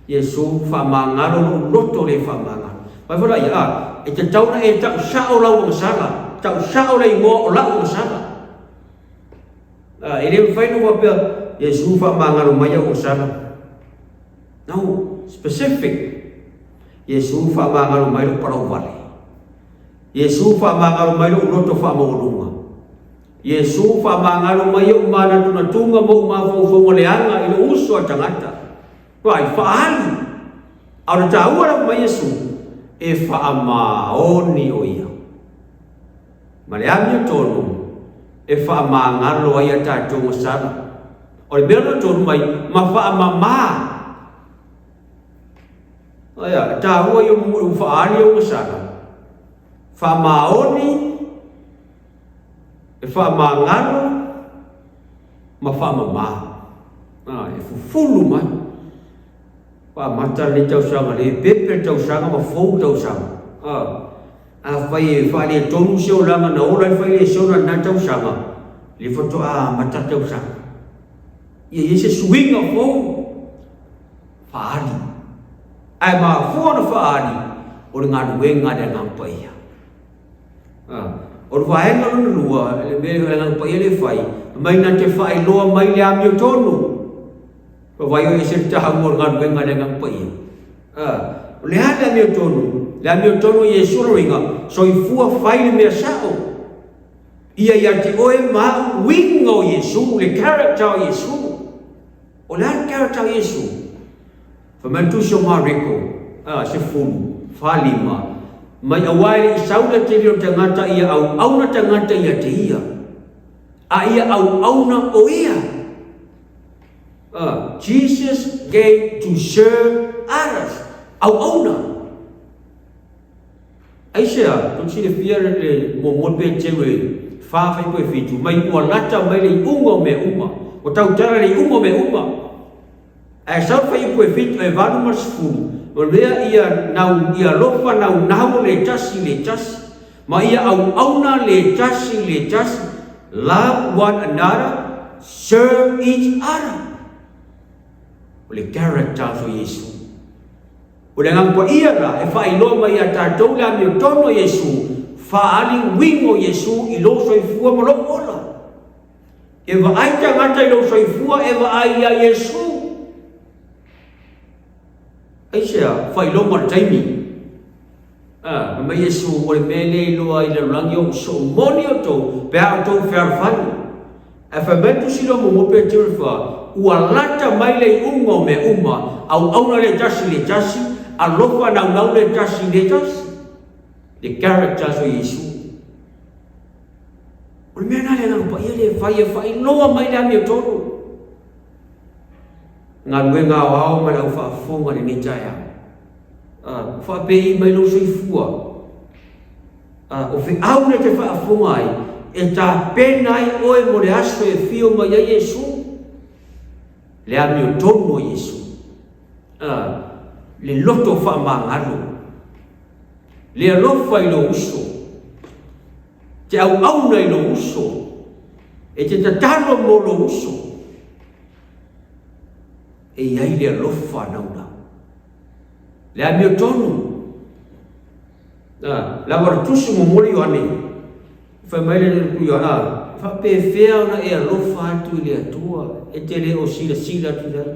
Iesu, faamagalo lou loto le faamagalo. Mai foi laia, a, e tatau ona e tau sao lau agasala, tau sao le igoa o lau agasala. A, e le mafai ona faapea, Iesu faamagalo mai au agasala. No, specific. Iesu faamagalo mai lou palauvale. Iesu faamagalo mai lou loto faamaualuga. Iesu faamagalo mai ou manatunatuga ma ou mafaufauga leaga i lou uso a tagata. Vaai, faaali. A o le taua lava mai Iesu, E faamaoni o ia. Ma le amiotonu e faamagalo ai a tatou gasala. O le mea lona tolu mai, ma faamama. Aia, e taua ia ua faaali ou gasala. Faamaoni, e faamagalo, ma faamama. Ah, e fufulu mai. Faamata lenei tausaga le pepe le tausaga ma fou tausaga. Ah, afai e faaletonu se olaga na ola ai failesona lena tausaga, le faatoa amata tausaga. Ia i ai se suiga fou faaali. Ae mafua ona faaali o le galuega a le Agaga Paia. Ah, o le vaega lona lua, le mea le Agaga Paia le fai, mai na te faailoa mai le amiotonu. Vaai o ese le taua o le galuega a le Agaga Paia. Ah, o le a le amiotonu? Le amiotonu o Iesu o lona uiga, soifua fai le mea sao. Ia ia te oe ma au uiga o Iesu, le character o Iesu. O le a le character o Iesu? Fai mai le tusi o Mareko, ah, 10, 45, mai auā e le i sau le tele o tagata ia auauna tagata ia te ia, a ia auauna o ia. Jesus came to serve others. Auauna. Aisea, tou te silafia le muamua le Peteru e 4 fai po e 7, mai ua lata mai le iuga o mea uma. Ua tautala le iuga o mea uma. Ae sau le fuaiupu e 7, e 8 ma le 10, o lea ia nau, ia alofa naunau le tasi le tasi, ma ia auauna le tasi le tasi, love one another, serve each other. O le character o Iesu. O le Agaga Paia la e faailoa mai ia tatou le amiotonu a Iesu, faaali uiga o Iesu i lou soifua ma lou ola. E vaai tagata i lou soifua, e vaai ia Iesu. Aisea, faailoga o le taimi. Ah, fai mai Iesu, o le mea lea e iloa ai i le lalolagi o soo moni outou, pe a outou fealofani. Ae fai mai le tusi lea o Muamua Peteru e fa, ua lata mai le iuga o mea uma, auauna le tasi i le tasi, alofa naunau le tasi i le tasi. The characters o Iesu. O le mea lena le Agaga Paia lea e fai, e faailoa mai le amiotonu. Galuega aoao ma le au faafofoga i lenei taeao. Uh, faapei mai lou soifua. Uh, o feau na te faafofoga ai, e tapena ai oe mo le aso e fio mai ai Iesu. Le amiotonu o Iesu. Uh, le loto faamagalo. Le alofa i lou uso. Te auauna i lou uso. E te tatalo mo lou uso. E i ai le alofa naunau. Le amiotonu. Na, lava le tusi muamua le Ioane. Fai mai le Ioane, faapefea ona e alofa atu i le Atua, e te le o silasila atu i ai.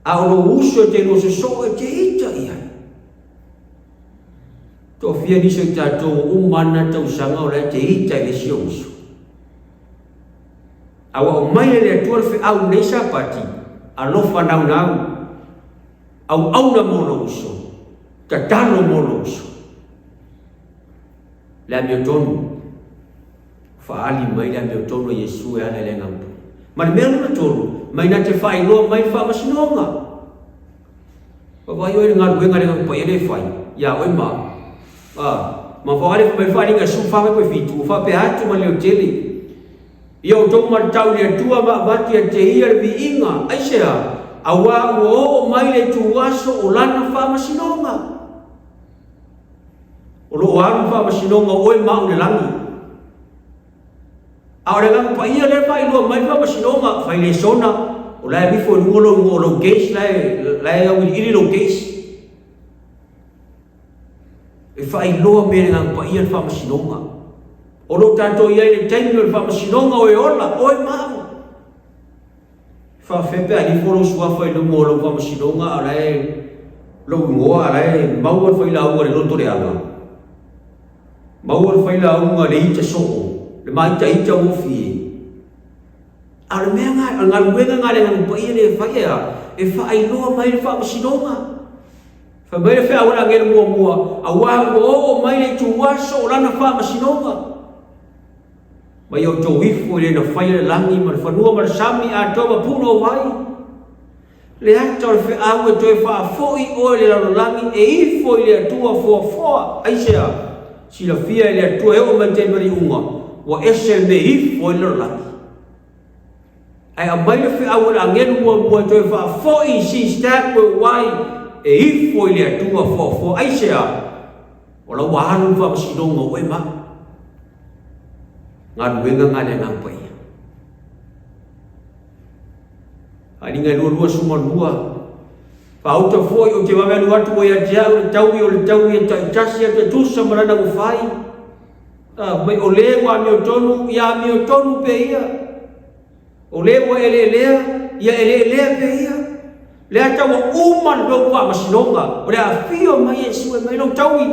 A o lou uso e te lua sosoo e te ita i ai. Toafia nisi o i tatou ua uma lena tausaga o la e te ita i le isi ou uso. A ua aumai e le Atua le feau i lenei Sapati, alofa naunau, auauna mo lou uso, tatalo mo lou uso. Le amiotonu, faaali mai le amiotonu a Iesu e ala i le Agaga. Ma le mea lona tolu, mai na te faailoa mai le faamasinoga. Vaavaai oe i le galuega a le Agaga Paia lea e fai iā oe ma au. A, ma vaai mai le faaaliga e 14 mai koe 7, ua faapea atu ma le leotele. Ia outou matau i le Atua ma avatu ia te Ia le viiga. Aisea? Auā ua oo mai le ituaso o Lana faamasinoga. O lo o alu le faamasinoga o oe ma au i le lagi. A o le Agaga Paia lea e faailoa mai le faamasinoga, fai lesona, o la e alu ifo i luga lou igoa o lou case, la e, la e auiliili lou case. E faailoa mea e le Agaga Paia le faamasinoga. O lo o tatou i ai i le taimi o le faamasinoga o e ola, oe ma au. Faafefea pe a alu ifo lou suafa i luga o lou faamasinoga a o la e lou igoa a o la e maua le failauga i le loto leaga? Maua le failauga i le ita soo, le māitaita gofie. A o le mea lena, o le galuega lena a le Agaga Paia lea e fai e a? E faailoa mai le faamasinoga. Fai mai le feau a le agelu muamua, Auā ua oo mai le ituaso o lana faamasinoga. Ma ia outou ifo i le na faia le lagi ma le fanua ma le sami atoa ma puna o vai. Le ata o le feau e toe faafoi oe i le lalolagi e ifo i le Atua foafoa. Aisea? Silafia e le Atua e oo mai i le taimi o le iuga, ua ese le mea e ifo ai le lalolagi. Ae aumai le feau a le agelu muamua e toe faafoi si Stagway e ifo i le Atua foafoa. Aisea? O la ua alu le faamasinoga o oe ma au. Galuega na a le Agaga Paia. Faaaliga e 22. Faauta foi ou te vave alu atu ua ia te au le taui o le taui e taitasi atu e tusa ma lana ua fai. A, mai o le ua amiotonu, ia amiotonu pea ia. O le ua eleelea, ia eleelea pea ia. Le ata ua uma le lou faamasinoga, o le afio mai Iesu e mai lou taui.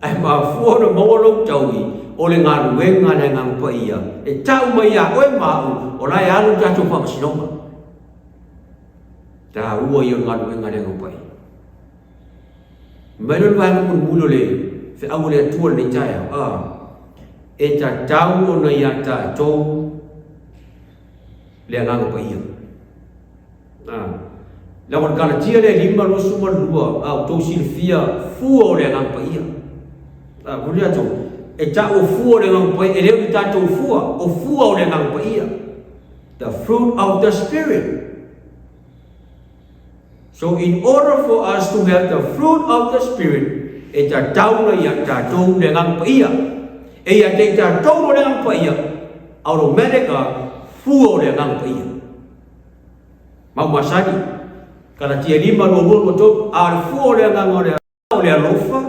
Ae mafua ona maua lou taui, o le galuega a le Agaga Paia, e tau mai ia oe ma au, o la e alu le tatou faamasinoga. Taua ia o le galuega a le Agaga Paia. Mai lea o le vaega mulimuli o le feau a le Atua i lenei taeao, a, e tatau ona ia tatou le Agaga Paia. A, lau o le Kalatia le 5:22, a outou silafia fua o le Agaga Paia. A, momoli atu, e tau o fua o le Agaga Paia, e le o ni tatou fua, o fua o le Agaga Paia. The fruit of the Spirit. So in order for us to have the fruit of the Spirit, e tatau na ia tatou le Agaga Paia. E ia te i tatou le Agaga Paia, automatic a fua o le Agaga Paia. Mau masani, Kalatia 5, 22, 23, a o le fua o le Agaga o le o le alofa,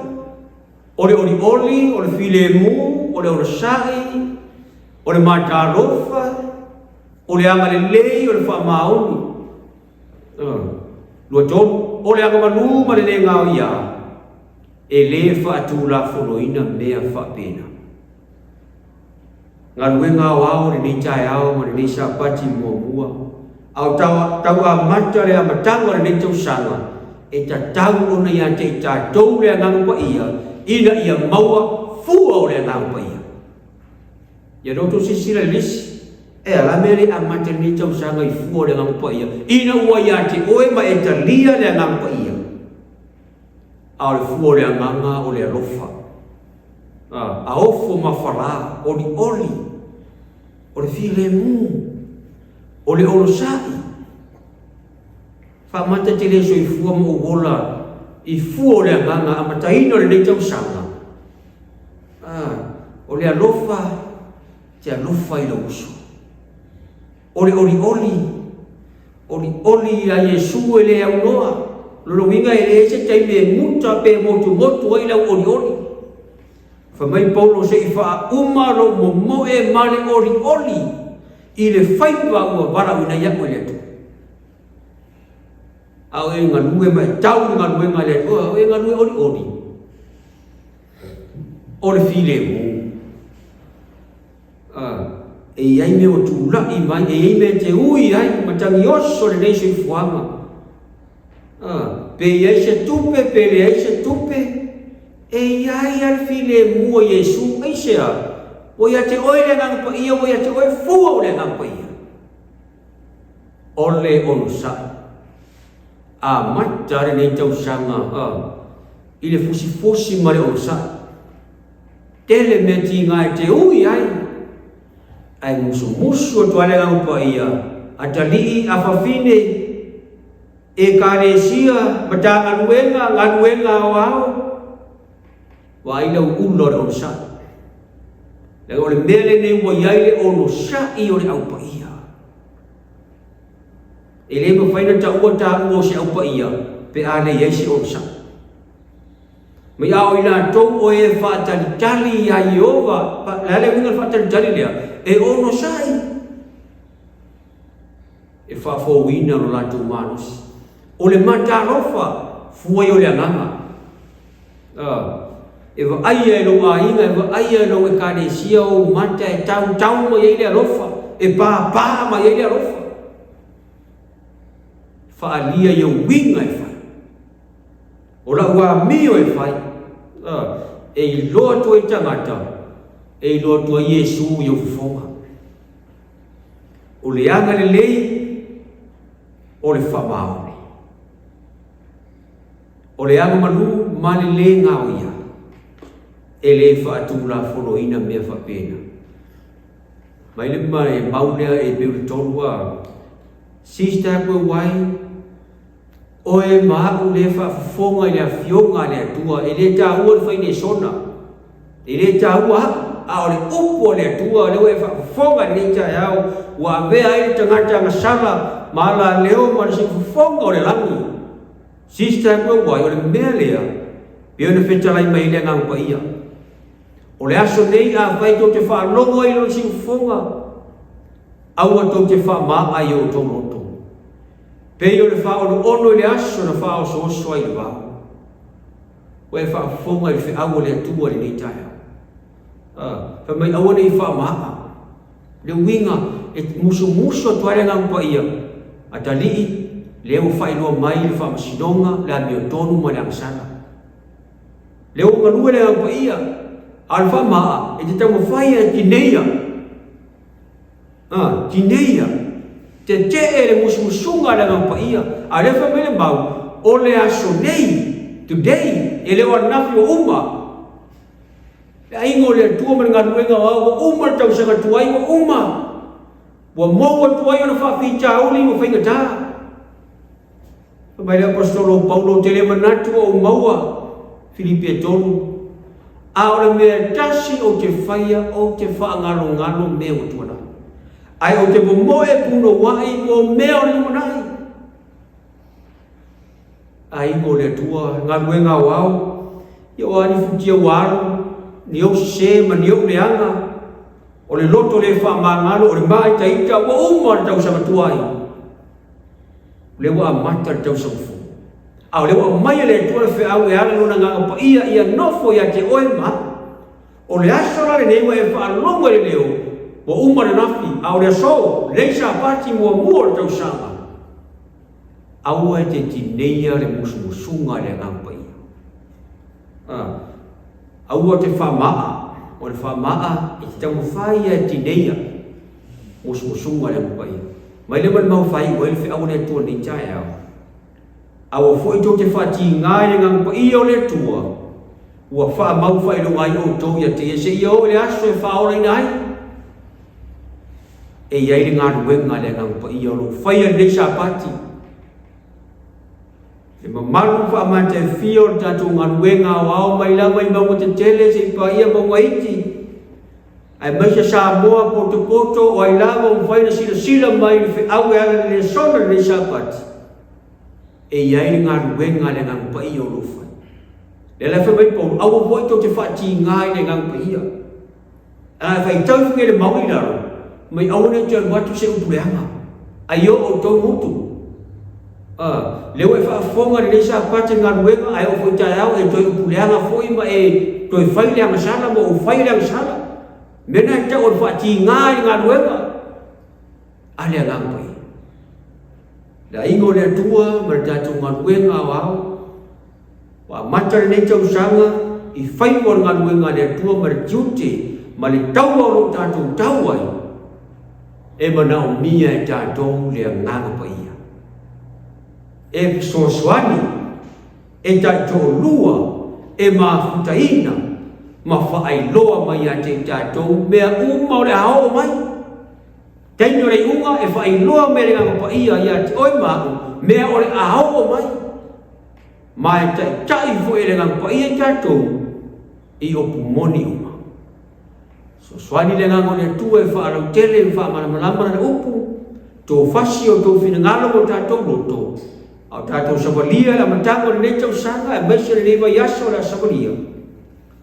o le olioli, o le filemu, o le onosai, o le matalofa, o le agalelei, o le faamaoni. 23, o le agamalu ma le le gaoia, e le faatulafonoina mea faapena. Galuega aoao i lenei taeao ma lenei Sapati muamua, a o tau amata le amataga o lenei tausaga, e tatau ona ia te i tatou le Agaga Paia ina ia maua fua o le Agaga Paia. Ia na outou silasila i le lisi, e a la mea le amata i lenei tausaga i fua o le Agaga Paia, ina ua ia te oe ma e talia le Agaga Paia, a o le fua o le Agaga o le alofa. A ofo ma falā, olioli, o le filemu, o le onosai. Faamata te le soifua ma ou ola i fua o le agaga amataina o lenei tausaga. O le alofa, te alofa i lou uso. O le olioli, olioli iā Iesu e le aunoa. Lona uiga e leai se taimi e muta pe motumotu ai lau olioli. Fai mai Paulo se i faauma lou momoe ma le olioli i le faiva ua valaauina ai a'u e le Atua. A o e galue ma e tau i le galuega a le Atua, o e galue olioli. O le filemu. E i ai mea ua tulai mai, e i ai mea e te ui ai, matagi oso lenei soifuaga. Pe i ai se tupe, pe leai se tupe, e i ai lava le filemu a Iesu. Aisea? Ua ia te oe le Agaga Paia, ua ia te oe fua o le Agaga Paia. O le onosai. Amata lenei tausaga i le fusifusi ma le onosai. Tele mea tiga e te ui ai, ae musumusu atu ai le Agaga Paia, atalii, afafine, Ekalesia, Matagaluega, galuega aoao, vaai lau ula o le onosai. Leaga o le mea lenei ua i ai le onosai o le Au Paia. E le mafai ona taua taua o se Au Paia pe a leai se onosai. Mai a o i latou o e faatalitali iā Ieova, o le a le uiga o le faatalitali lea? E onosai, e faafouina lo latou malosi. O le matalofa, fua ia o le agaga. E vaaia e lou aiga, e vaaia e lou ekalesia ou mata e tautau mai ai le alofa, e pāpā mai ai le alofa. Faaalia ia uiga e fai. O lau amio e fai, e iloa atu ai tagata, e iloa atu ai Iesu i ou fofoga. O le aga lelei, o le faamaoni. O le aga malu ma le lē gaoia, e lē faatulafonoina mea faapena. Mai le mau lea e pei o le tolu a Sister Wai, Oe ma a'u lea faafofoga i le Afioga a le Atua, e le taua le fai lesona, e le taua a'u, a o le upu a le Atua lea ua e faafofoga i lenei taeao, ua avea ai le tagata agasala ma alaleo ma le siufofoga o le lagi. Sister Wai, o le mea lea pei ona fetalai mai ai le Agaga Paia. O le aso nei afai tou te faalogo ai i lona siufofoga, aua tou te faama'a i o outou loto. Pei o le faaonoono i le aso na faaosooso ai i le vao. Ua e faafofoga i le feau a le Atua i lenei taeao. A, fai mai aua ne i faama'a. Le uiga, e musumusu atu ai le Agaga Paia, atalii, lea ua faailoa mai le faamasinoga, le amiotonu ma le agasala. Lea ua galue le Agaga Paia, a o le faama'a, e te taumafai e tineia. A, tineia, tetee le musumusuga a le Agaga Paia, a o lea fai mai le mau, o le aso nei, today, e le o ananafi ua uma. Le aiga o le Atua ma le galuega o ao ua uma le tausaga tuai ua uma. Ua mou atu ai ona faafitauli ma faigata. Fai mai le Aposetolo o Paulo, ou te le manatu ua ou maua, Filipi e 3, a o le mea e tasi ou te faia, ou te faagalogalo mea ua tuanai. Ae ou te momoe punouai mo mea o le lumanai. Aiga o le Atua, galuega aoao, ia o a ni futia ua alu, ni ou sese ma ni ou leaga, o le loto le faamagalo, o le māitaita, ua uma le tausaga tuai. O lea ua amata le tausaga fou. A o lea ua aumai e le Atua le feau e ala i Lona Agaga Paia ia nofo ia te oe ma au. O le aso la lenei ua e faalogo i le leo, ua uma le lafi, a o le aso, lenei Sapati muamua o le tausaga. Aua e te tineia le musumusuga a le Agaga Paia. A, aua te faama'a, o le faama'a e te taumafai ia e tineia musumusuga a le Agaga Paia. Mai lea ma le mau faaiu ai le feau a le Atua i lenei taeao. Aua foi tou te faatiga i le Agaga Paia o le Atua, ua faamau faailoga ai outou ia te ia seia oo i le aso e faaolaina ai. E i ai le galuega a le Agaga Paia o lo o faia i lenei Sapati. Le mamalu faamataifia o le tatou galuega aoao mai lava i mauga tetele seia paia mauga iti, aemaise Samoa potopoto o ai lava ua mafai ona silasila mai i le feau e ala i le lesona i lenei Sapati, e i ai le galuega a le Agaga Paia o lo o fai. Lea la e fai mai Paulo, aua foi tou te faatiga i le Agaga Paia. A e faitau ifo le mau i lalo, mai aua ne i toe alu atu se upu leaga, ai o outou gutu. A, lea ua e faafofoga lenei Sapati i le galuega, ae oo foi taeao e toe upu leaga foi ma e toe fai le agasala ma ou fai le agasala. Mea na e tau o le faatiga i le galuega a le Agaga Paia. Le aiga o le Atua ma le tatou galuega aoao, Ua amata lenei tausaga i faiva o le galuega a le Atua ma le tiute ma le taua o lo o tatou tau ai, e manaomia e tatou le Agaga Paia e fesoasoani, e taitoalua, e mafutaina ma faailoa mai ia te i tatou mea uma o le a oo mai. Taimi o le iuga e faailoa mai e le Agaga Paia ia te oe ma a'u mea o le a oo mai. Ma e taitai foi e le Agaga Paia i tatou i upu moni uma. Fesoasoani le Agaga o le Atua e faalautele ma faamalamalama lana upu, tofasi o outou finagalo ma o tatou loto, a o tatou savalia i le amataga o lenei tausaga aemaise o lenei vaiaso o le a savalia.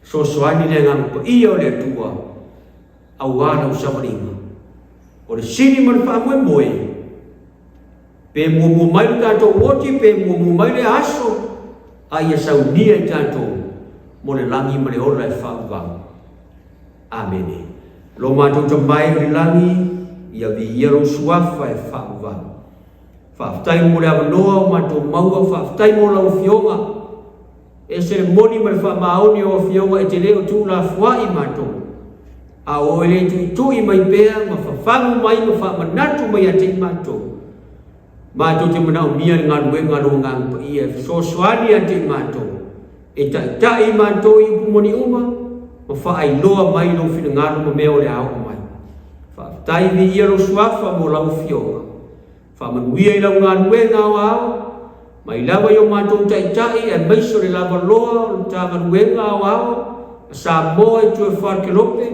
Fesoasoani le Agaga Paia o le Atua aua lau savaliga. O le sili ma le faamoemoe, Pe muamua mai lo tatou oti, pe muamua mai lea aso, a ia saunia i tatou mo le lagi ma le ola e faavavau. Amene. Lo matou Tama e i le lagi, ia viia lou suafa e faavavau. Faafetai mo le avanoa o matou maua, faafetai mo lau Afioga. E ese le moni ma le faamaoni o Afioga e te le o tuulafoai matou, a o oe le tuitui mai pea ma fafagu mai ma faamanatu mai ia te i matou. Matou te manaomia le galuega a lou Agaga Paia e fesoasoani ia te i matou, e taitai i matou i upu moni uma ma faailoa mai lou finagalo ma mea o le a oo mai. Faafetai viia lou suafa mo lau Afioga. Faamanuia i lau galuega aoao, mai lava i o matou taitai aemaise o le lavaloa o le Matagaluega Aoao a Samoa i Tuafale Kelope,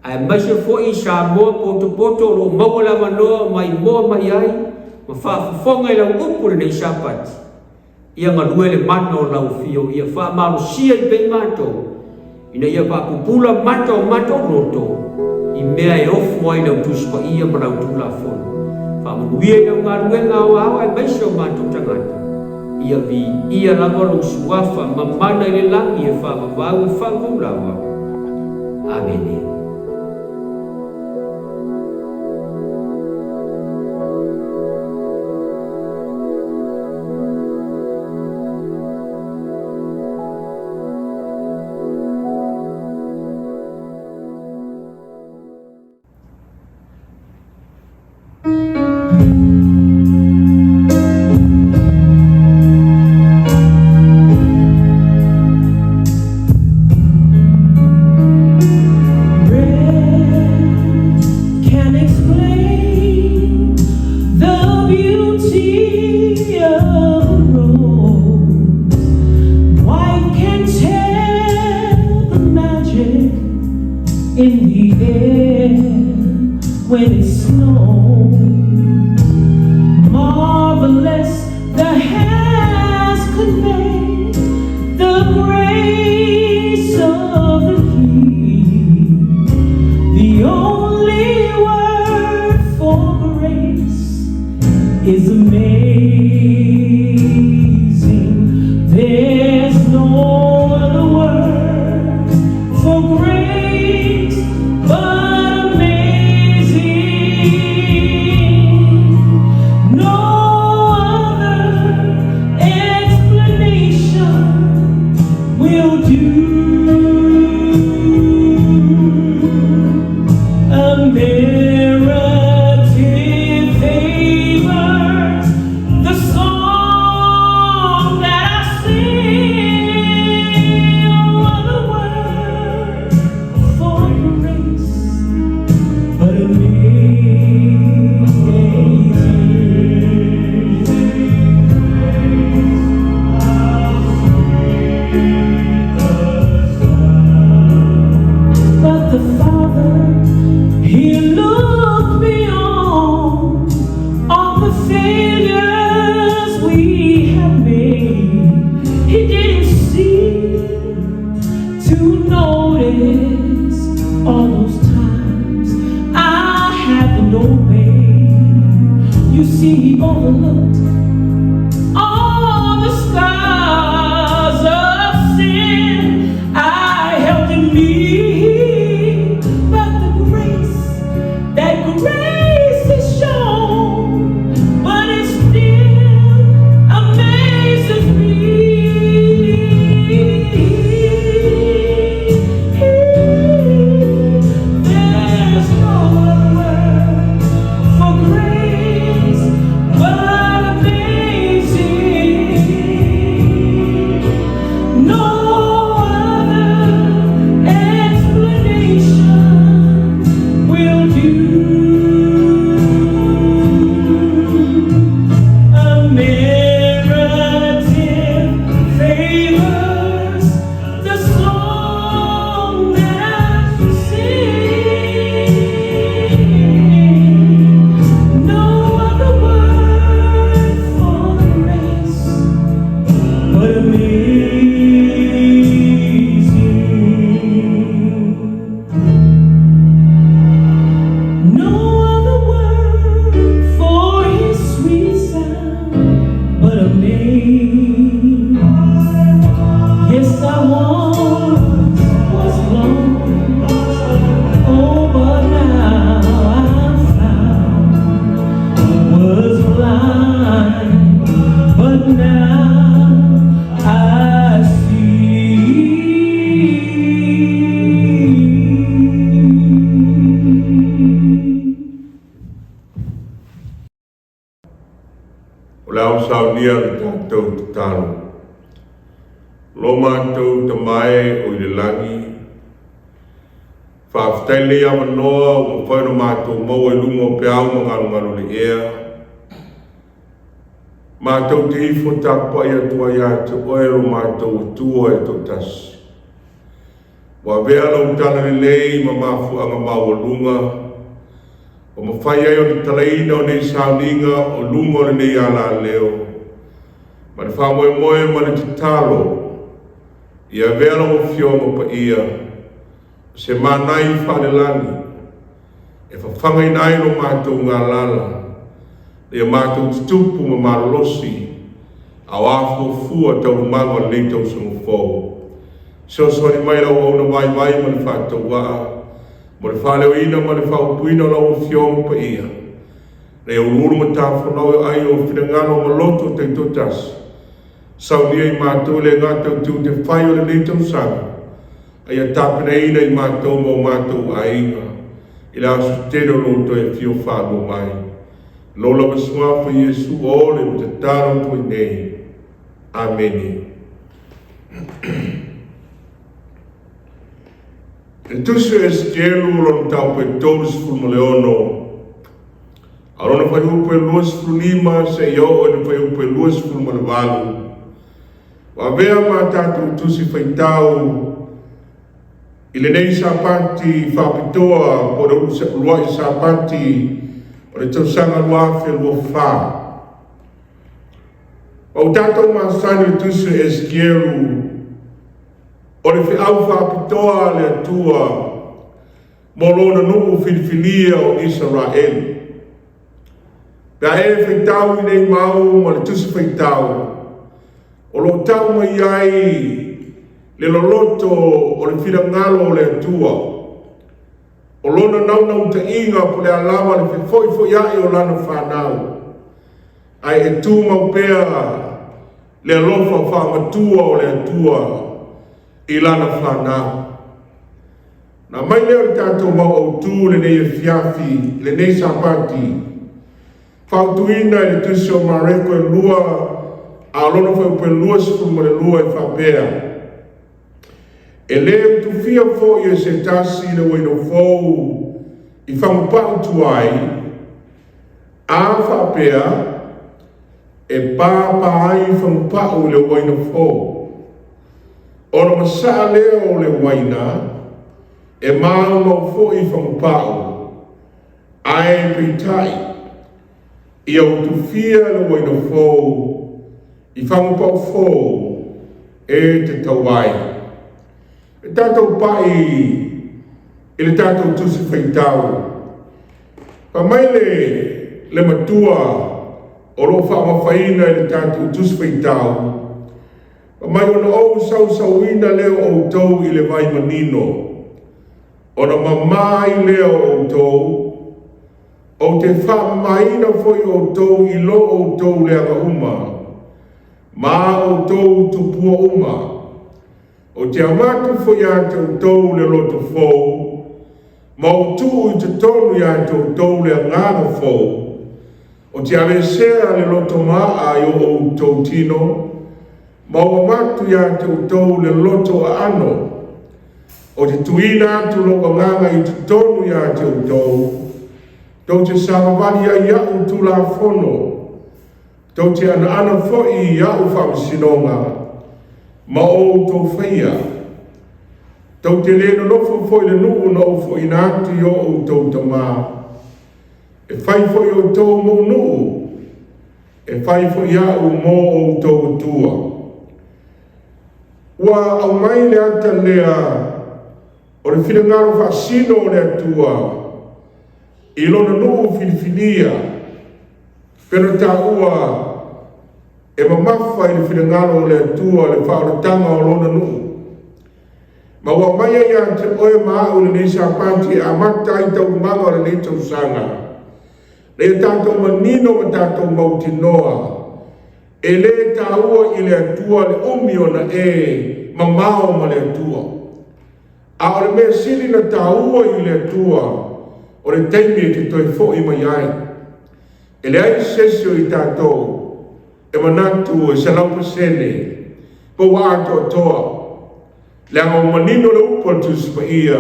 aemaise foi i Samoa potopoto o lo o maua le avanoa o maimoa mai ai ma faafofoga i lau upu lenei Sapati. Ia galue le mana o lau afio, ia faamalosia i pei matou, ina ia faapupula mata o matou loto i mea e ofo ai lau Tusi Paia ma lau Tulafono. Faamanuia i lau galuega aoao aemaise o matou tagata. Ia viia lava lou suafa mamana i le lagi e faavavau e faavavau lava. Amene. Can explain the beauty of a rose. White can tell the magic in the air when it snows. Marvelous the hands could make the grace of the King. The only word for grace is amazing. There's no other word for grace but amazing. No other explanation will do. Unmerited favors, the song that I sing, no other word for grace but amazing. But the Father, He looked beyond all the failures we have made. He didn't see to notice all those times I haven't obeyed. You see, He overlooked all the scars of sin I held in me. But the grace, that grace is shown, but it still amazes me. There's no other word for grace but amazing. No other explanation will do. Unmerited favors, the song that I sing. No other word for grace but amazing. No other word for his sweet sound but amazing. Yes, I once was lost, oh, but now I'm found. Was blind, but now I matou tatalo. Lo matou Tama e o i le lagi, faafetai lenei avanoa ua mafai ona matou maua i luga o peau ma galugalu i le ea. Matou te ifo tapuai atu ai ia te oe lo matou Atua e toatasi. Ua avea lau talalelei ma mafuaaga maualuga ua mafai ai ona talaina o nei sauniga o luga o lenei alaleo ma le faamoemoe ma le tatalo ia avea lau Afioga Paia o se manai faalelagi e fafagaina ai lo matou galala ia matou tutupu ma malolosi a o afuafua taualumaga o lenei tausaga fou. Fesoasoani mai lau auauna vaivai ma le faatauaa mo le faaleoina ma le faaupuina o lau Afioga Paia. Ina ia uluulu matafolau e ai o finagalo ma loto taitoatasi. Saunia i matou le gata o tiute fai o lenei tausaga, a ia tapenaina i matou ma o matou aiga i le aso tele o lo toe afio faalua mai. Lou lava suafa Iesu o le tatalo atu ai nei. Amene. Le tusi o Esekielu o lona mataupu e 36, a o lona fuaiupu e 25 seia oo i le fuaiupu e 28, ua avea ma tatou tusi faitau i lenei Sapati faapitoa po o le uluai Sapati o le tausaga 2024. Ua o tatou masani i le tusi o Esekielu, o le feau faapitoa a le Atua mo lona nuu filifilia o Isaraelu. Pe a e faitau i nei mau ma le tusi faitau, o lo o tau mai ai le loloto o le finagalo o le Atua, o lona naunautaiga po o le a lava le fefoifoiai o lana fanau, ae e tumau pea le alofa faamatua o le Atua i lana fanau. Na aumai lea o le tatou mau autu lenei afiafi, lenei Sapati, fautuina i le tusi o Mareko e 2, a o lona fuaiupu e 22 e faapea, E lē utufia foi e se tasi le uaina fou i fagupa'u tuai, a faapea e pāpā ai fagupa'u i le uaina fou, ona masa'a lea o le uaina, e maumau foi fagupa'u, ae peitai, ia utufia le uaina fou i fagupa'u fou e tatau ai. E tatou pai i le tatou tusi faitau. Fai mai le matua o lo o faamafaina i le tatou tusi faitau, fai mai ona ou sausauina lea o outou i le vai manino, ona mamā ai lea o outou, ou te faamamaina foi outou i lo outou leaga uma, ma outou tupua uma. Ou te avatu foi ia te outou le loto fou, ma ou tuu i totonu ia te outou le agaga fou. Ou te aveesea le loto ma'a i o outou tino, ma ou avatu ia te outou le loto aano. Ou te tuuina atu lou agaga i totonu ia te outou, tou te savavali ai i a'u tulafono, tou te anaana foi i a'u faamasinoga, ma outou faia. Tou te lē nonofo foi i le nuu na ou foʻiina atu i o outou tamā, e fai foi outou mou nuu, e fai foi a'u mo outou Atua. Ua aumai le ata lea o le finagalo faasino o le Atua i lona nuu filifilia, pei ona taua e mamafa i le finagalo o le Atua le faaolataga o lona nuu. Ma ua aumai ai ia te oe ma a'u lenei Sapati e amata ai taualumaga o lenei tausaga, ina ia tatou manino ma tatou mautinoa, e lē taua i le Atua le umi ona e mamao ma le Atua. A o le mea sili na taua i le Atua, o le taimi e te toe fo'i mai ai. E leai se isi o i tatou E manatu e 100% po ua atoatoa, leaga ua manino le upu a le Tusi Paia,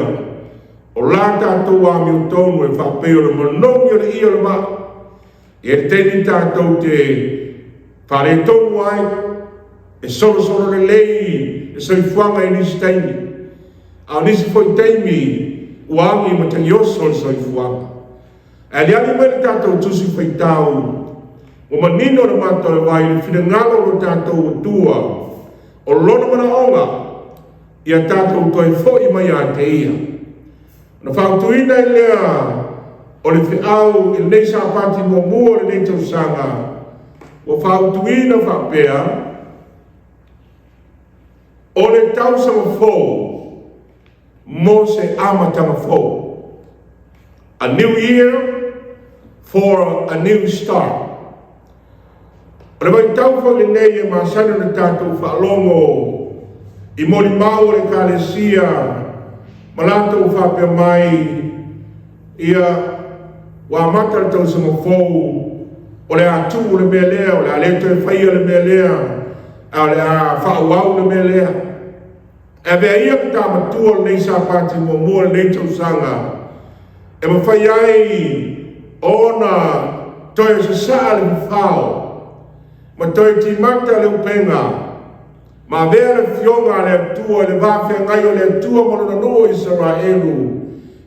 o la tatou amiotonu e faapei o le manogi o le ie o le maa. E i ai le taimi tatou te faaletonu ai, e solosolo lelei le soifuaga i nisi taimi, a o nisi foi taimi ua agi matagioso le soifuaga. Ae aliali mai le tatou Tusi Faitau, ua manino le mata o le vai i le finagalo o lo tatou Atua, o lona manaoga ia tatou toe foi mai ia te ia. Ona fautuaina ai lea o le feau i lenei Sapati muamua o lenei tausaga, ua fautuaina faapea, o le tausaga fou mo se amataga fou. A new year for a new start. O le vaitau foi lenei e masani ona tatou faalogo i molimau o le Ekalesia ma latou faapea mai, ia, ua amata le tausaga fou, o le a tuu le mea lea, o le a le toe faia le mea lea, a o le a faaauau le mea lea. E avea ia le ta matua o lenei Sapati muamua o lenei tausaga e mafai ai ona toe sasaa le fafao ma toe timata le upega ma avea le afioga a le Atua i le vafeagai o le Atua ma lona nuu o Isaraelu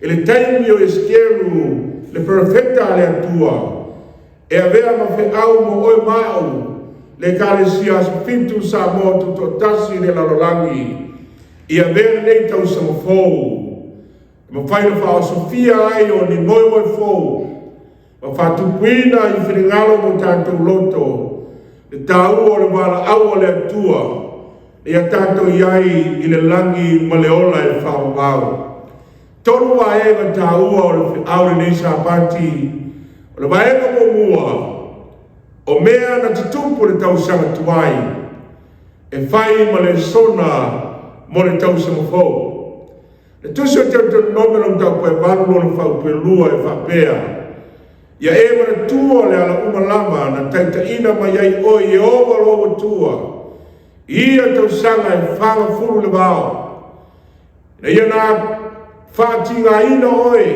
i le taimi o Esekielu le perofeta a le Atua, e avea ma feau mo oe ma au, le Ekalesia Aso Fitu Samoa Tutoatasi i le lalolagi, ia avea lenei tausaga fou e mafai ona faaosofia ai o ni moemoe fou ma faatupuina i finagalo mo tatou loto le taua o le valaau a le Atua ia tatou i ai i le lagi ma le ola e faavavau. Tolu vaega taua o le feau lenei Sapati. O le vaega muamua, o mea na tutupu le tausaga tuai e fai ma lesona mo le tausaga fou. Le Tusi o Teutonome lona mataupu e 8 lona faaupu e 2 e faapea, ia e manatua le ala uma lava na taitaiina mai ai oe Ieova lou Atua, i ia tausaga e 40 le vao, ina ia na faatigaina oe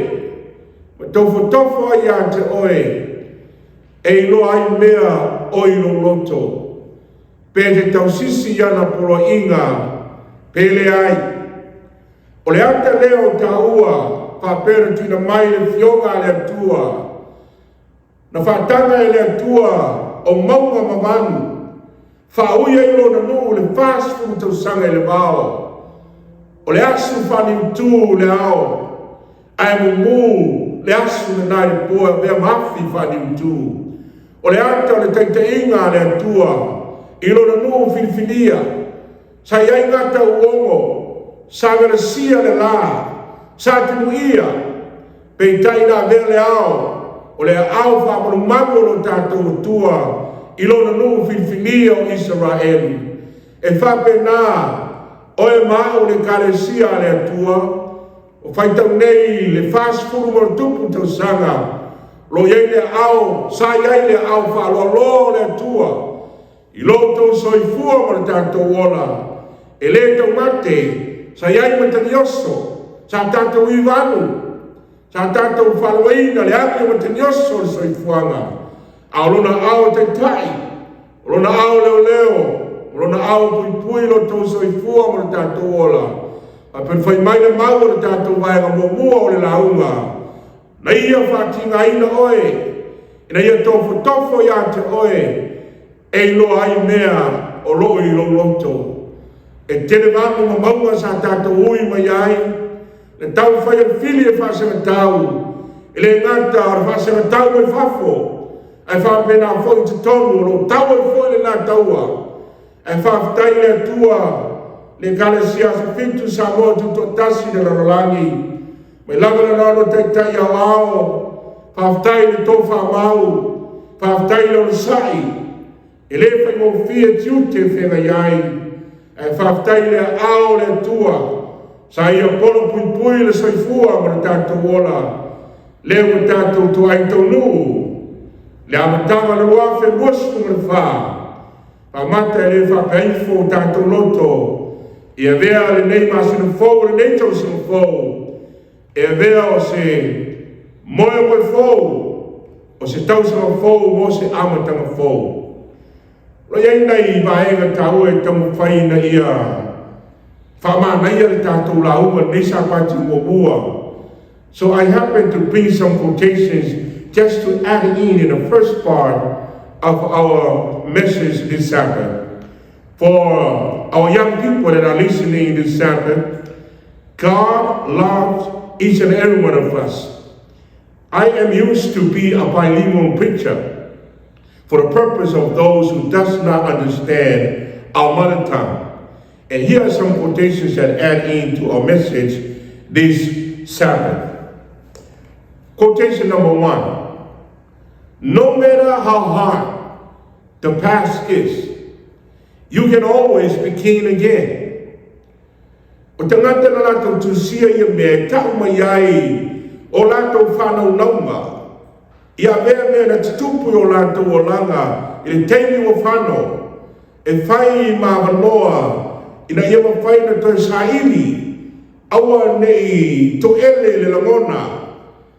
ma tofotofo ai ia te oe, e iloa ai mea o i lou loto, pe te tausisi i ana poloaiga, pe leai. O le ata lea o taua faapea na tuuina mai le afioga a le Atua, na faataga e le Atua o mauga ma vanu, faaui ai lona nuu le 40 tausaga i le vao. O le asu faaniutu le ao, ae mumu le asu lena i le po e avea ma afi faaniutu. O le ata o le taitaiga a le Atua i lona nuu filifilia, sa i ai gata uogo, sa velasia le la, sa timuia, peitai na avea le ao, o le aao faamalumalu o lo tatou Atua i lona nuu filifilia o Isaraelu. E faapena oe ma au le Ekalesia a le Atua, o faitau nei le 40 ma le tupu tausaga, lo i ai le aao, sa i ai le aao faaloaloa o le Atua, i lo outou soifua ma le tatou ola, e le taumate, sa i ai matagioso, sa tatou ivanu, sa tatou faaloaina le agi o matagioso o le soifuaga, a o lona ao taitai, o lona ao leoleo, o lona ao puipui lo outou soifua ma le tatou ola. A pe fai mai le mau o le tatou vaega muamua o le lauga, na ia faatigaina oe, ina ia tofotofo ia te oe, e iloa ai mea o loo i lou loto. E tele vanu ma mauga sa tatou ui mai ai, le taumafai o le fili e faasegatau, e le gata o le faasegatau mai fafo, ae faapena foi i totonu o loo tau ai foi lena taua. Ae faafetai i le Atua, le Ekalesia Aso Fitu Samoa Tutoatasi le lalolagi, mai lava le lalo taitai aoao, faafetai i le tofaamau, faafetai i le onosai, e le faigofie tiute e feagai ai, ae faafetai i le aao o le Atua, sa ia polo puipui le soifua ma le tatou ola, lea ua tatou toai taunuu, le amataga o le 2024. Faamata e le faapea ifo o tatou loto i avea lenei masina fou, lenei tausaga fou, e avea o se moemoe fou, o se tausaga fou mo se amataga fou. O lo o i ai nai vaega taua e taumafai ina ia faamanaia le tatou lauga lenei Sapati muamua. So I happen to bring some quotations just to add in the first part of our message this Sabbath. For our young people that are listening this Sabbath, God loves each and every one of us. I am used to be a bilingual preacher for the purpose of those who does not understand our mother tongue. And here are some quotations that add into our message this Sabbath. Quotation number 1. No matter how hard the past is, you can always begin again. O tagata na latou tusia ia mea e tau mai ai o latou faanaunauga ia avea mea na tutupu i o latou olaga i le taimi ua fano e fai ma avanoa ina ia mafai ona toe saili aua nei toele le lagona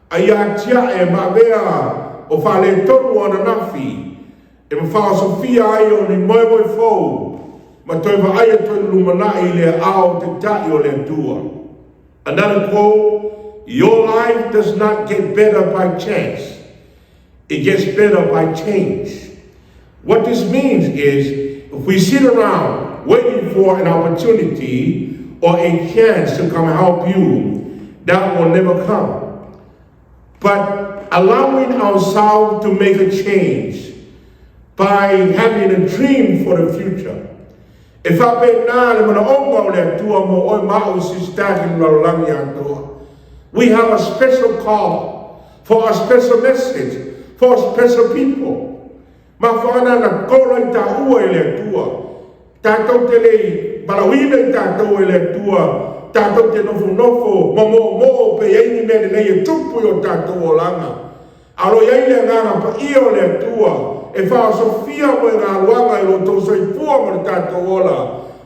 a ia atiae ma avea o faaletonu o ananafi e mafaosofia ai o ni moemoe fou ma toe vaaia toe lumanai i le aao taitai o le Atua. Another quote, "Your life does not get better by chance. It gets better by change." What this means is if we sit around waiting for an opportunity or a chance to come help you, that will never come. But allowing ourselves to make a change by having a dream for the future. E faapena le manaoga o le Atua mo oe ma au sisitaki le lalolagi atoa. We have a special call for a special message for special people. Mafuaga na tolo i taua e le Atua. Tatou te le i valaauina i tatou e le Atua. Tatou te nofonofo ma moomoo pe i ai ni mea lelei e tupu i o tatou olaga. A o lo o i ai le agaga paia o le Atua e faaosofia mo e galuaga i lo outou soifua ma le tatou ola.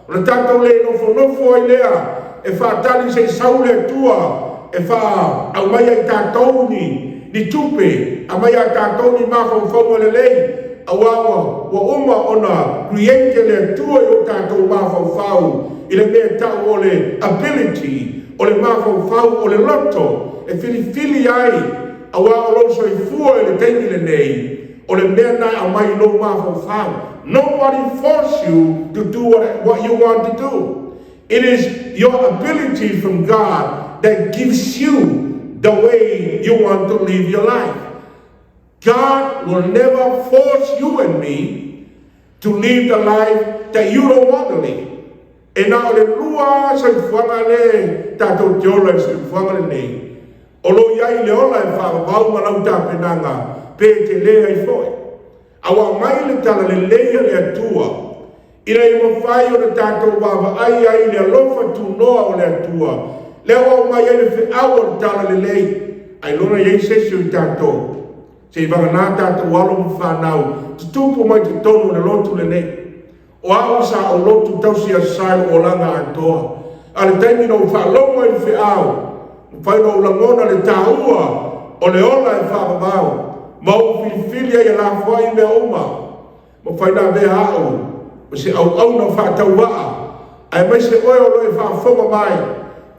O le tatou le nofonofo ai lea e faatali se i sau le Atua e faaaumai ai tatou ni tupe, aumai a tatou ni mafaufauga lelei, auā ua uma ona create le Atua i o tatou mafaufau i le mea e tau o le ability, o le mafaufau o le loto e filifili ai, auā o lou soifua i le taimi lenei, o le mea na e aumai i lou mafaufau. Nobody force you to do what you want to do. It is your ability from God that gives you the way you want to live your life. God will never force you and me to live the life that you don't want to live. E na o le lua soifuaga le tatou te ola i soifuaga lenei. O lo o i ai le ola e faavavau ma lau tapenaga pe te le ai foi. A ua aumai le talalelei a le Atua ina ia mafai ona tatou vaavaai ai le alofa tunoa o le Atua. Lea ua aumai ai le feau o le talalelei. Ailoga i ai se isi o i tatou. Se i vagana tatou alo ma fanau tutupu mai totonu o le lotu lenei. O au sa ou lotu tausi aso Sa i lou olaga atoa. A o le taimi na ou faalogo ai i le feau, mafai ona ou lagona le taua o le ola e faavavau, ma ou filifili ai e lafoai mea uma. Mafai ona avea au o se auauna faatauvaa, aemaise oe o lo o e faafofoga mai,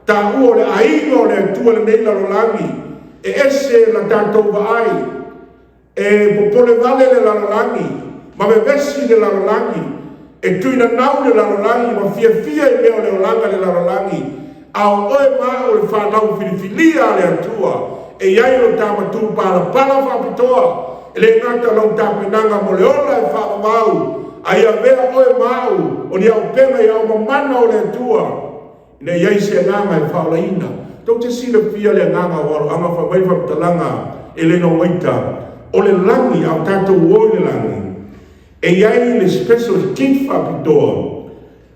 taua o le aiga o le Atua lenei lalolagi, e ese la tatou vaai. E popole vale le lalolagi, ma vevesi le lalolagi, e tuinanau le lalolagi, ma fiafia i mea o le olaga le lalolagi, a o oe ma au o le fanau filifilia a le Atua, e i ai lo ta matupalapala faapitoa, e le gata o lau tapenaga mo le ola e faavavau, a ia avea oe ma au o ni auupega i ao mamana o le Atua, ina i ai se agaga e faaolaina. Tou te silafia le agaga o aloaga fai mai faamatalaga e le naumaita, o le lagi, a o tatou o i le lagi, e i ai le special gift faapitoa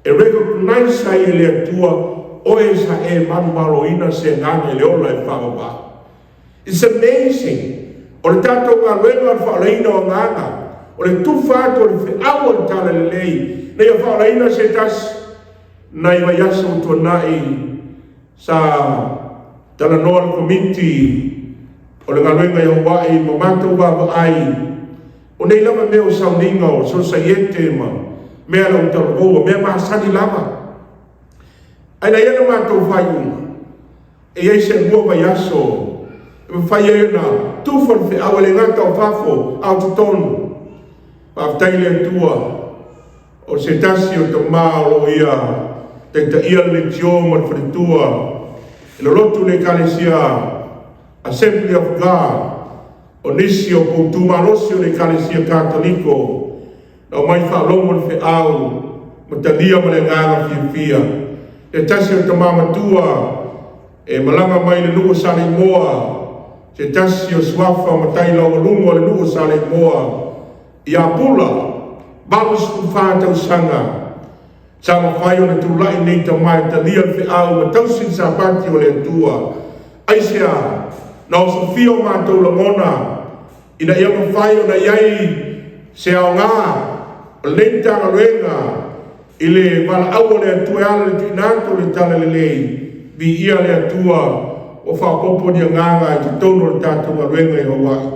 e recognize ai e le Atua oe sa e manumaloina se agaga i le ola e faavavau. It's amazing. O le tatou galuega o le faaolaina o agaga. O le tufa atu o le feau o le Talalelei ina ia faaolaina se tasi. Nai vaiaso ua tuanai sa talanoa le Komiti o le Galuega i Hawaii ma matou vaavaai, o nei lava mea o sauniga o sosaiete ma mea lau talavou, o mea masani lava. Ae na ia na matou faaiuga, e i ai se 2 vaiaso e mafai ai ona tufa le feau e le gata o fafo a o totonu. Faafetai i le Atua, o se tasi o tama o lo o ia taitaia le leitio ma le faletua i lolotu le Ekalesia Assembly of God, o nisi o poutu malosi o le Ekalesia Katoliko, na omai faalogo le feau ma talia ma le agaga fiafia. Le tasi o tama matua e malaga mai le nuu o Saleimoa, se tasi o suafa matai laualuga o le nuu o Saleimoa, ia Pula, 84 tausaga, sa mafai ona tulai nei tama e talia le feau ma tausi le Sapati o le Atua. Aisea? Na osofia o matou lagona ina ia mafai ona i ai se aoga o lenei Matagaluega i le valaau a le Atua e ala i le tuuina atu o le Talalelei. Viia le Atua ua faaopoopo ni agaga i totonu o le tatou galuega i Hawaii.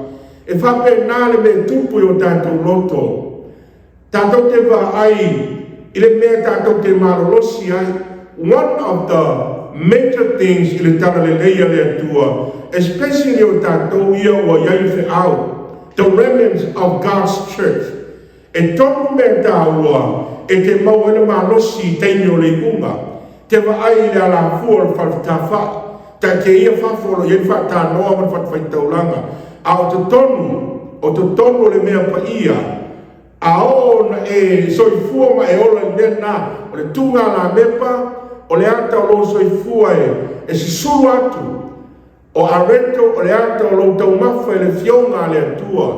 E faapena le mea e tupu i o tatou loto. Tatou te vaai i le mea tatou te malolosi ai. One of the major things i le Talalelei a le Atua, especially o tatou ia ua i ai le feau, the remnants of God's church, e tolu mea taua e te maua ai le malosi i taimi o le iuga. Te vaai i le alafua o le falefetafai, taatia ia fafo o lo o i ai le faatanoa ma le fatafaitaulaga, a o totonu, o totonu o le mea paia, a oo ona e soifua ma e ola i le mea lena, o le tugalamepa, o le ata o lou soifua e susulu atu, o areto o le ata o lou taumafa i le Afioga a le Atua,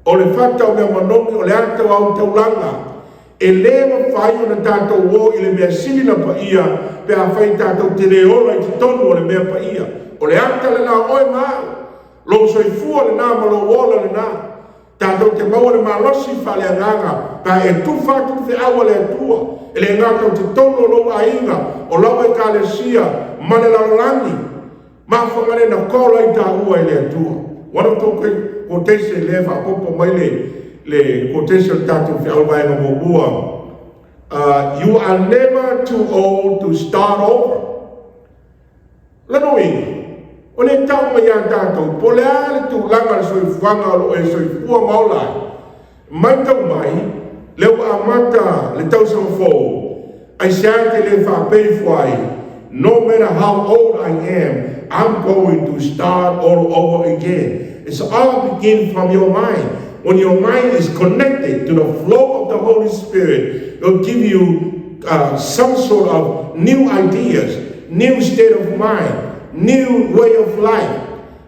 o le fata o mea manogi, o le ata o au taulaga. E le mafai ona tatou o i le mea sili na paia pe afai tatou te le ola i totonu o le mea paia. O le ata lena o oe ma au, lou soifua lena ma lou ola lena. Tatou te maua le malosi faaleagaga pe a e tufa atu le feau a le Atua, e le gata o totonu o lou aiga, o lau Ekalesia, ma le lalolagi. Mafuaaga lea na call ai taua e le Atua. One of the quotation lea e faaopoopo mai le quotation o le tatou feau vaega muamua, "You are never too old to start over." Lona uiga, o le tau mai ia tatou, po o le a le tulaga o le soifuaga o lo o e soifua ma ola ai, matau mai, lea ua amata le tausaga fou, aisea te le faapeifo ai, "No matter how old I am, I'm going to start all over again." It's all begin from your mind. When your mind is connected to the flow of the Holy Spirit, it will give you some sort of new ideas, new state of mind, new way of life.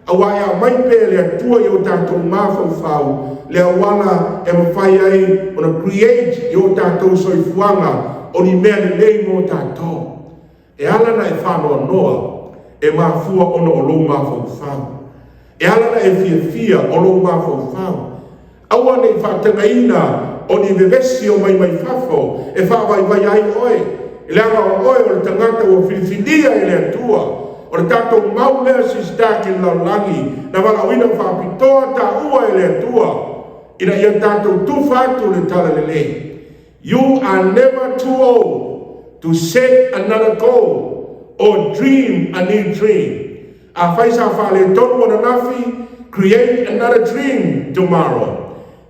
Aua e aumai pea le Atua i o tatou mafaufau le auala e mafai ai ona create i o tatou soifuaga o ni mea lelei mo tatou. E ala na e faanoanoa e mafua ona o lou mafaufau. E ala na e fiafia o lou mafaufau. Aua ne i faatagaina o ni vevesi o mai mai fafo e faavaivai ai oe, leaga o oe o le tagata ua filifilia e le Atua. O le tatou mau lea sisitaki i le lalolagi na valaauina faapitoa taua e le Atua ina ia tatou tufa atu le Talalelei. You are never too old to set another goal or dream a new dream. Afai sa faaletonu ananafi, create another dream tomorrow.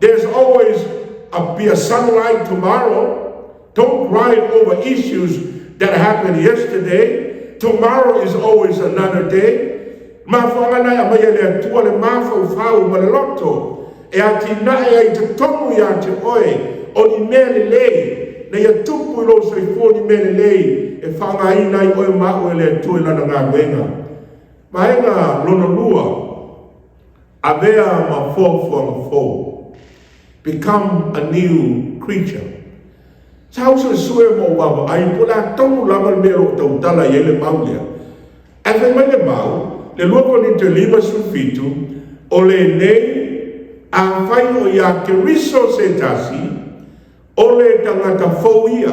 There's always be a sunlight tomorrow. Don't cry over issues that happened yesterday. Tomorrow is always another day. Mafuaaga na e aumai e le Atua le mafaufau ma le loto e atinae ai totonu ia te oe o ni mea lelei na ia tupu i lou soifua, ni mea lelei e faaaogaina ai oe ma au e le Atua i lana galuega. Vaega lona lua, avea ma fuafuaga fou. Become a new creature. Sa ou suesue ma ou vaavaai po o le a tonu lava le mea o lo o tautala i ai le mau lea. Ae fai mai le mau, le 2 Korinito 5:17, o lenei Afai o iā Keriso se tasi, o le tagata fou ia.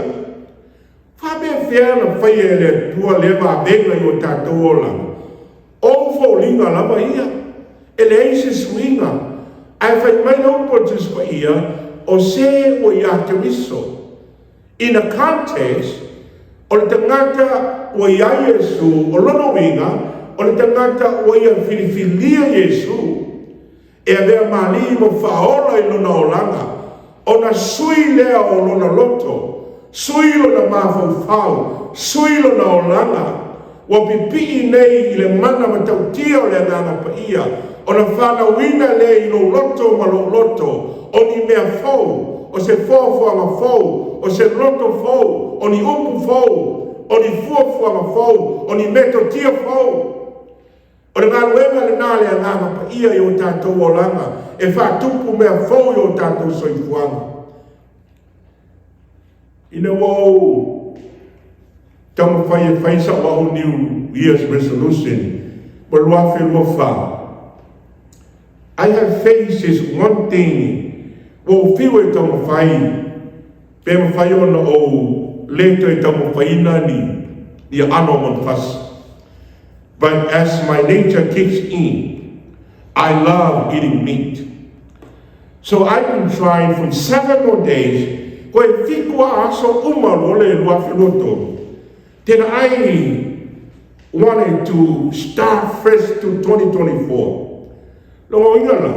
Faapefea ona faia e le Atua lea vavega i o tatou olaga? O foliga lava ia, e leai se suiga. Ae fai mai le upu a le Tusi Paia, o se ua iā Keriso. In a context, o le tagata ua iā Iesu, o lona uiga, o le tagata ua ia filifilia Iesu e avea ma Alii ma Faaola i lona olaga, ona sui lea o lona loto, sui lona mafaufau, sui lona olaga, ua pipii nei i le mana matautia o le Agaga Paia, ona fanauina lea i lou loto ma lou loto, o ni mea fou, o se foafoaga fou, o se loto fou, o ni upu fou, o ni fuafuaga fou, o ni metotia fou. O le galuega lena a le Agaga Paia i o tatou olaga, e faatupu mea fou i o tatou soifuaga. Ina ua ou taumafai e fai sa'u a'u New Year's resolution mo le 2024, I have faced this one thing ua ou fiu e taumafai pe mafai ona ou le toe taumafaiina ni aano o manufasi. But as my nature kicks in, I love eating meat. So I've been trying for 7 more days, koe 7 aso uma o le 2023. Then I wanted to start fresh to 2024. Lona uiga la,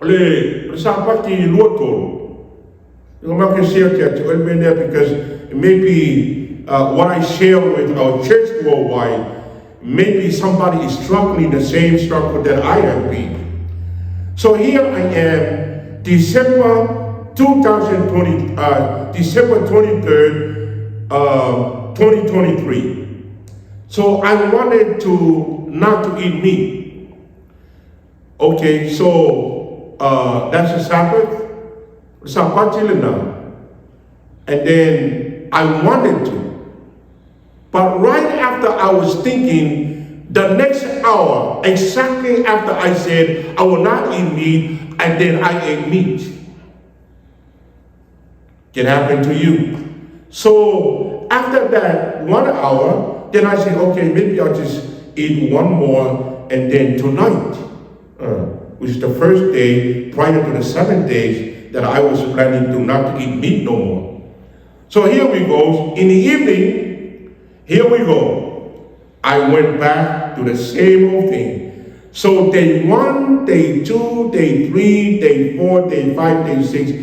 o le Sapati 23, I'm not going to share it to there because maybe what I share with our church worldwide, maybe somebody is struggling the same struggle that I have been. So here I am, December 2020, December 23rd, 2023. So I wanted to not to eat meat. Okay, so that's a Sabbath. Sapati lena. And then I wanted to. But right after I was thinking, the next hour, exactly after I said I will not eat meat, and then I ate meat. Can happen to you. So after that 1 hour, then I said, "Okay, maybe I'll just eat one more," and then tonight, which is the first day prior to the 7 days that I was planning to not to eat meat no more. So here we go. In the evening, here we go. I went back to the same old thing. So day 1, day 2, day 3, day 4, day 5, day 6,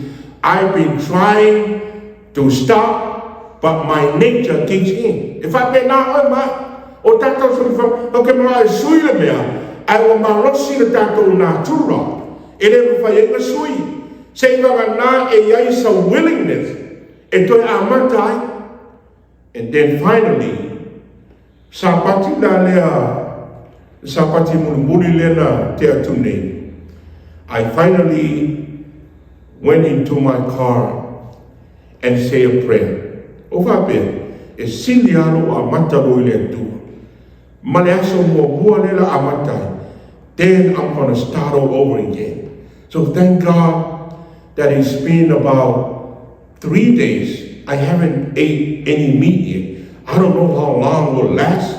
I've been trying to stop, but my nature kicks in. If I be na oi ma, o tatou soifua, o ke ma e sui le mea, ai ua malosi le tatou natura, e le mafai ai ona sui. Seiavagana e i ai sa willingness, e toe amata ai. And then finally, Sapati la lea, Sapati mulimuli lea na tea atu nei, I finally went into my car and say a prayer. O faapea, e sili lou amata loa i le Atua. Ma le aso muamua lea la amata ai, then I'm going to start all over again. So thank God that it's been about 3 days. I haven't ate any meat yet. I don't know how long it will last,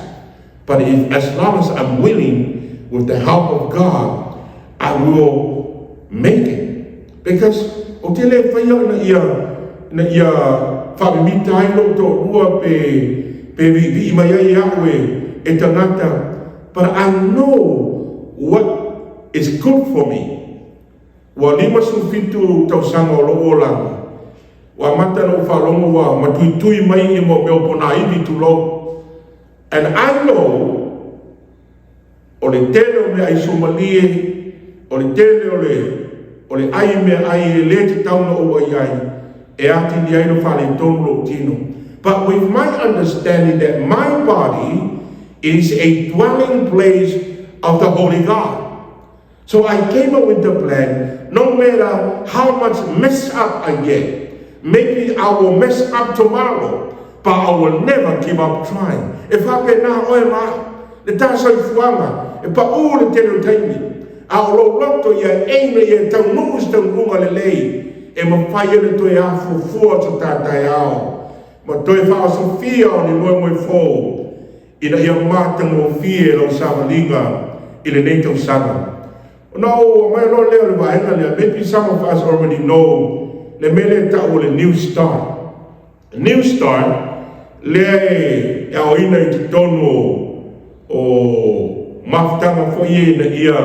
but if, as long as I'm willing, with the help of God, I will make it. Because o te le whaia ina ia whaamimita ai lou toalua pe viivii mai ai au e tagata. But I know what is good for me. Ua 57 tausaga o lou olaga. Ua amata ona ou faalogo ua matuitui mai i mo mea o ponaivi tulou. And I know o le tele o meaai suamalie, o le tele o le ai meaai e le tatau ona ou ai ai, e atili ai le faaletonu lou tino. But with my understanding that my body is a dwelling place of the Holy God. So I came up with the plan, no matter how much mess up I get, maybe I will mess up tomorrow, but I will never give up trying. E faapena oe ma, le ta soifuaga, e paū le tele o taimi. A o lou loto ia e ina ia e taunuu se taunuuga lelei e mafai ai ona toe afuafua so ta taeao ma toe faaosofia o ni moemoe fou ina ia matagofie lau savaliga i lenei tausaga. Ona ou aumai loa lea o le vaega lea, maybe some of us already know le mea lea e tau o le New Start. New Start lea e aoina i totonu o mafutaga foi ia ina ia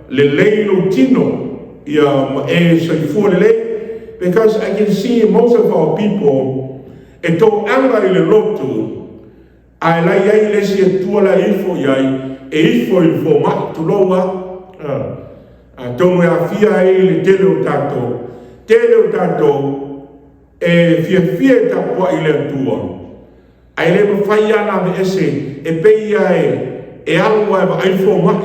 lelei lou tino ia ma e soifua lelei, because I can see most of our people e toaga i le lotu ae la i ai le isi Atua la e ifo i ai, e ifo i le fomai, tulou a. Atonu e aafia ai le tele o tatou, tele o tatou e fiafia e tapuai i le Atua, ae le mafai lava ona aveese e pei ia e alu lava e vaai le fomai.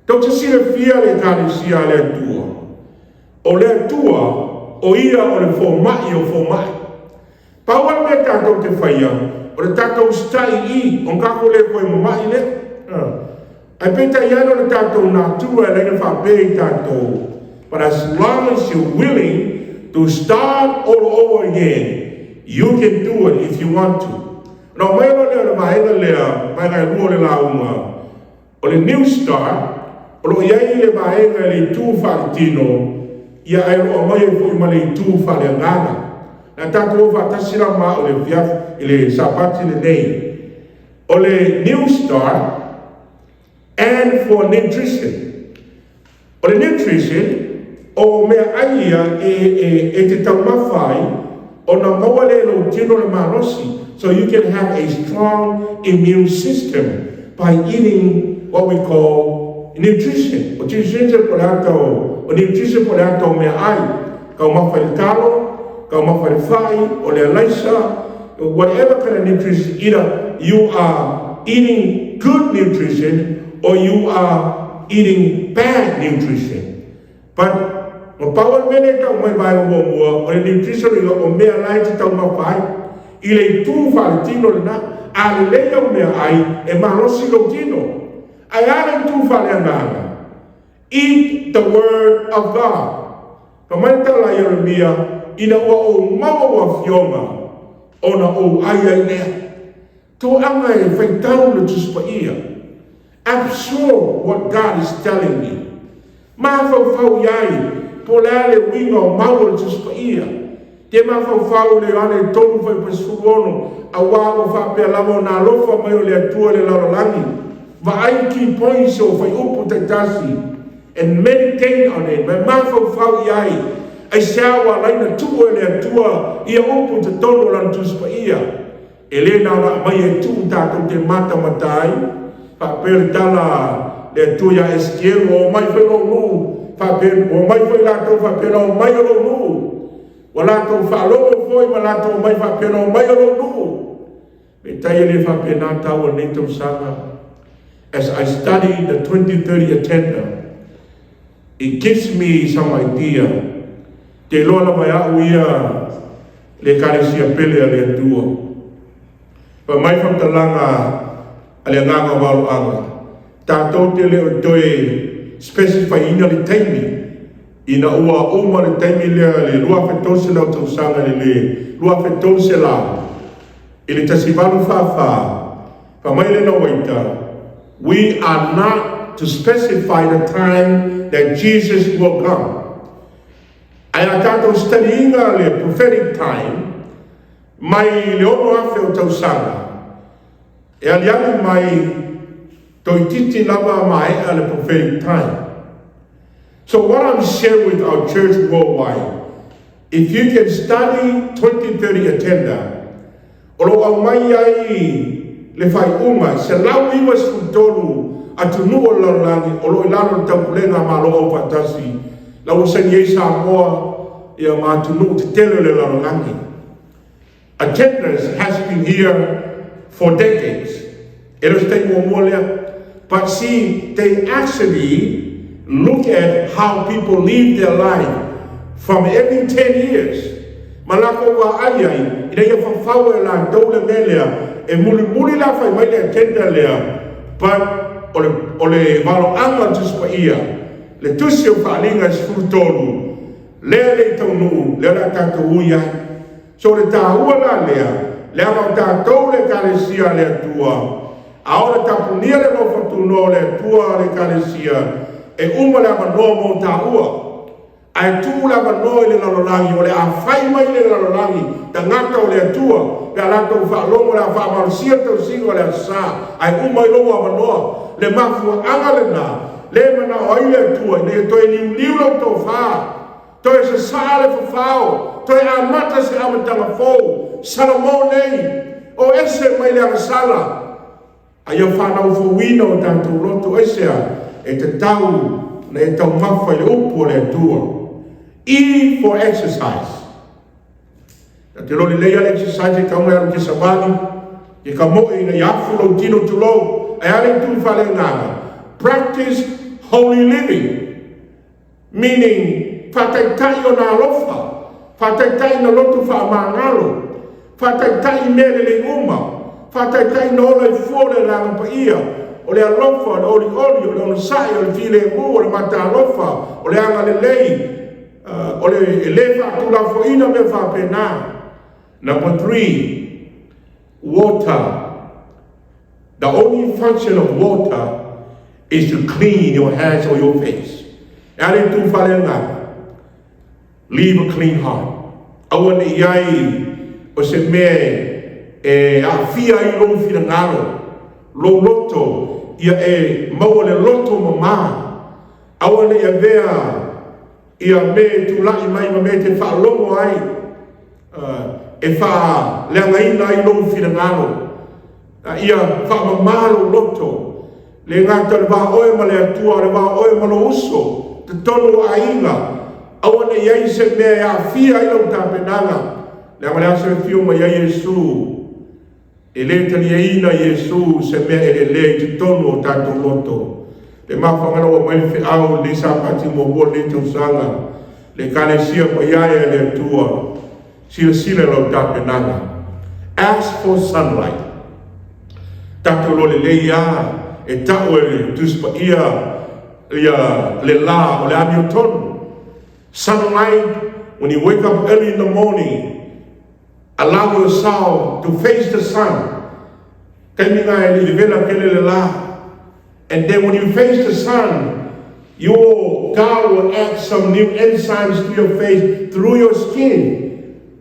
Tou te silafia le Ekalesia a le Atua, o le Atua o ia o le fomai o fomai. Pau lava le mea tatou te faia, o le tatou usitai i i, ona tatou le toe mamai lea. Ae peitai ane o le tatou natura e ala ai ona faapea i tatou, but as long as you're willing to start all over again, you can do it if you want to. Ona aumai loa lea o le vaega lea, vaega e lua o le lauga, o le New Start, o lo o i ai le vaega i le itu faaletino, ia ae o lo o aumai ai foi ma le itu faaleagaga. O le a tatou o faatasi la ma au i le afiafi, i le Sapati lenei. O le New Start and for nutrition. O le nutrition, o meaai ia e te taumafa ai ona maua lea i lou tino le malosi. So you can have a strong immune system by eating what we call nutrition. O nutrition po o le a tau, o nutrition po o le a tau meaai. Taumafa i le talo, taumafa i le fai, o le alaisa, whatever kind of nutrition, either you are eating good nutrition or you are eating bad nutrition. But ma pau le mea lea e tau mai vaega muamua, o le nutrition ina o mea la e te taumafa ai. I le itu faaletino lena, a lelei au meaai e malosi lou tino. Ae a le itu faaleagaga? Eat the word of God. Fai mai le tala a Ieremia, ina ua ou maua ua afioga, ona ou ai ai lea. Toaga e faitau le Tusi Paia. Absorb what God is telling you. Mafaufau i ai po o le a le uiga o mau o le Tusi Paia. Te mafaufau i le Ioane 3:16, auā ua faapea lava ona alofa mai o le Atua i le lalolagi. Vaai key points o fuaiupu taitasi and meditate on it, ma e mafaufau i ai, aisea ua ala ai ona tuu e le Atua ia upu i totonu o Lana Tusi Paia. E le na ona aumai e tuu tatou te matamata ai, faapea le tala a le Atua iā Esekielu, ua omai foi lou nuu, faapea, ua omai foi latou faapea na omai o lou nuu. Ua latou faalogo foi ma latou omai faapea na omai o lou nuu. Peitai e le faapena tau o lenei tausaga. As I study the 2030 agenda, it gives me some idea. Te iloa lava e au ia le Ekalesia pele a le Atua. Fai mai faamatalaga a le Agaga o Aloaga, tatou te le o toe specify-ina le taimi ina ua uma le taimi lea le 2300 tausaga i le 2300 i le 1844. Fai mai Elena Waita, we are not to specify the time that Jesus will come. Ae a tatou study-ina le prophetic time mai le 6,000 o tausaga, e aliali mai toeitiiti lava maea le prophetic time. So what I'm sharing with our church worldwide, if you can study 2030 agenda, o lo o aumai ai le faaiuga 193 atunuu o le lalolagi o lo o i lalo o le Taupulega a Malo Aufaatasi, la ua saini ai Samoa ia ma atunuu tetele o le lalolagi. Agendas has been here for decades. E le o se taimi muamua lea. But see, they actually look at how people live their life from every 10 years. Ma lakou vaai ai, ina ia fafau e latou le mea lea, e mulimuli la fai mai le agenda lea, but O le valoaga o le Tusi Paia, le tusi o Faaaliga e 13, lea le i taunuu, lea o le a tatou ui ai. So le taua la lea, leaga o tatou le Ekalesia a le Atua, a o le tapunia le alofa tunoa o le Atua a le Ekalesia, e uma le avanoa mo taua. Ae tuu le avanoa i le lalolagi, o le a fai mai le lalolagi, tagata o le Atua, pe a latou faalogo le a faamalosia le tausiga o le Aso Sa, ae uma i lou avanoa. Le mafuaaga lena, le manao ai le Atua, ina ia toe liuliu lau tofa, toe sasaa le fafao, toe amata se amataga fou. Salamo nei, o ese mai le agasala, a ia whanau o tatou loto aisea e tatau na e taumafa i le upu o le Atua. E for exercise. Na te loli lei ale exercise e kaunga alu ke savali, ke ka moe ina i afu lau tino tulou, e ale tu whale nganga. Practice holy living. Meaning, whataitai o nā alofa, whataitai na lotu whaamangalo, whataitai mea lelei uma, whataitai na ola i fua o le agaga paia, o le alofa, o le oli oli, o le onosai, o le filemu, o le matalofa, o le agalelei, o le e le faatulafoina mea faapena. Number 3, water. The only function of water is to clean your hands or your face. E ale tu whalenga. Leave a clean heart. Aua ne i ai o se mea e aafia ai lou finagalo, lou loto, ia e maua le loto mamā. Aua ne i avea ia me tula'i mai ma me te faalogo ai e faaleagaina ai lou finagalo. Ia faamamā lou loto, le gata o le va oe ma le Atua, o le va oe ma lou uso, totonu o aiga, aua ne i ai se mea e aafia ai lau tapenaga. Leaga le aso e afio mai ai Iesu, e lē taliaina Iesu se mea e lelē i totonu o tatou loto. Le mafuaaga ua mai le feau lenei Sapati muamua lenei tausaga, le Ekalesia paia e a le Atua, silasila lau tapenaga. Ask for sunlight. Tatou iloa lelei lava e tau e le Tusi Paia ia le lā o le amiotonu. Sunlight, when you wake up early in the morning, allow yourself to face the sun. Taimi na e le vela kele le la. And then when you face the sun, your God will add some new enzymes to your face through your skin.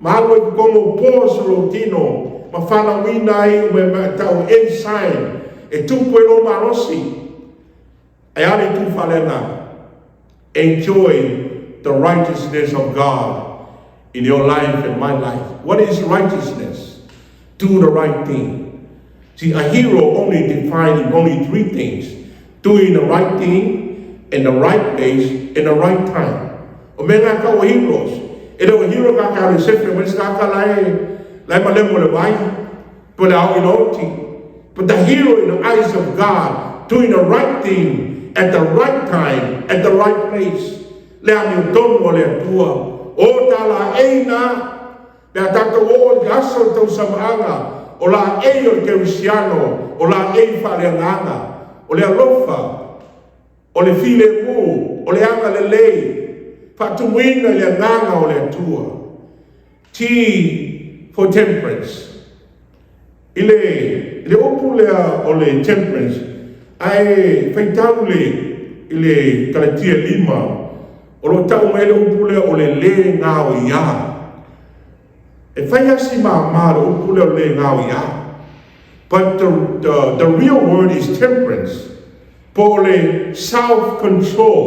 Ma alu ai totonu o pores o lou tino, ma fanauina ai o mea tau enzyme e tupu ai lou malosi. Ae a le itu faaleagaga? Enjoy the righteousness of God in your life and my life. What is righteousness? Do the right thing. See, a hero only defined in only three things: doing the right thing, in the right place, in the right time. O mea ngā kau heroes. E le o hero ka ka le sefe, ma ka ka lai, lai ma lemo le vai, po le au oti. But the hero in the eyes of God, doing the right thing at the right time, at the right place. Le amiotonu o le Atua. O ta laei na, pe a tatou oo i le aso o le tausamaaga, o laei o le kerisiano, o laei faaleagaga, o le alofa, o le filemu, o le agalelei, faatumuina i le agaga o le Atua. T for temperance. I le upu lea o le temperance, ae faitau le i le Kalatia 5, o lo tau mai le upu lea o le lē gaoiā. E fai asi māmā le upu lea o le lē gaoiā. But the real word is temperance. Po o le self-control.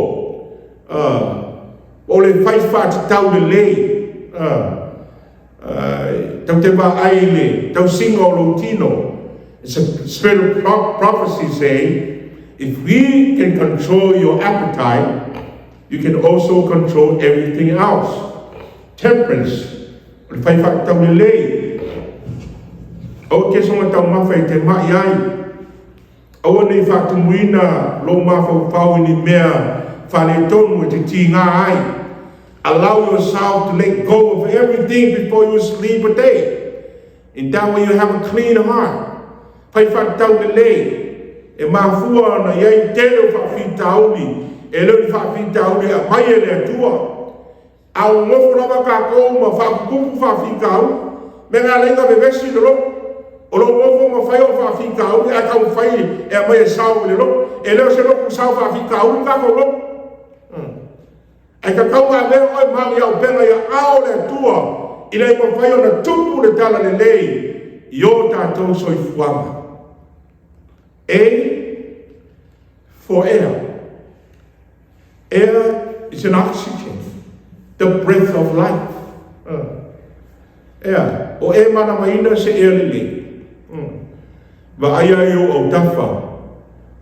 O le fai faatatau lelei. Tau te vaai le tausiga o lou tino. It's a spirit of prophecy saying, if we can control your appetite, you can also control everything else. Temperance, o le fai faatatau lelei. Aua ke soga taumafa e te mai ai. Aua nei faatumuina lou mafaufau i ni mea faaletonu e te tigā ai. Allow yourself to let go of everything before you sleep a day. In that way you have a clean heart. Fai faatatau lelei. E mafua ona i ai tele o faafitauli, e le o ni faafitauli e aumai e le Atua. A ua nofo lava tatou ma faapupupu faafitauli, mea na ala ai ona vevesi le loto. O lou nofo ma fai o faafitauli ae taumafai e aumai e sao i le loto. E le o se loto sao faafitauli le tatou loto. Ae tatau ona avea oe ma au i auupega i aao o le Atua ina ia mafai ona tupu le talalelei i o tatou soifuaga. A for air. Air is an oxygen, the breath of life. Ea, o e malamaina se ea lelei. Vaai ai ou autafa,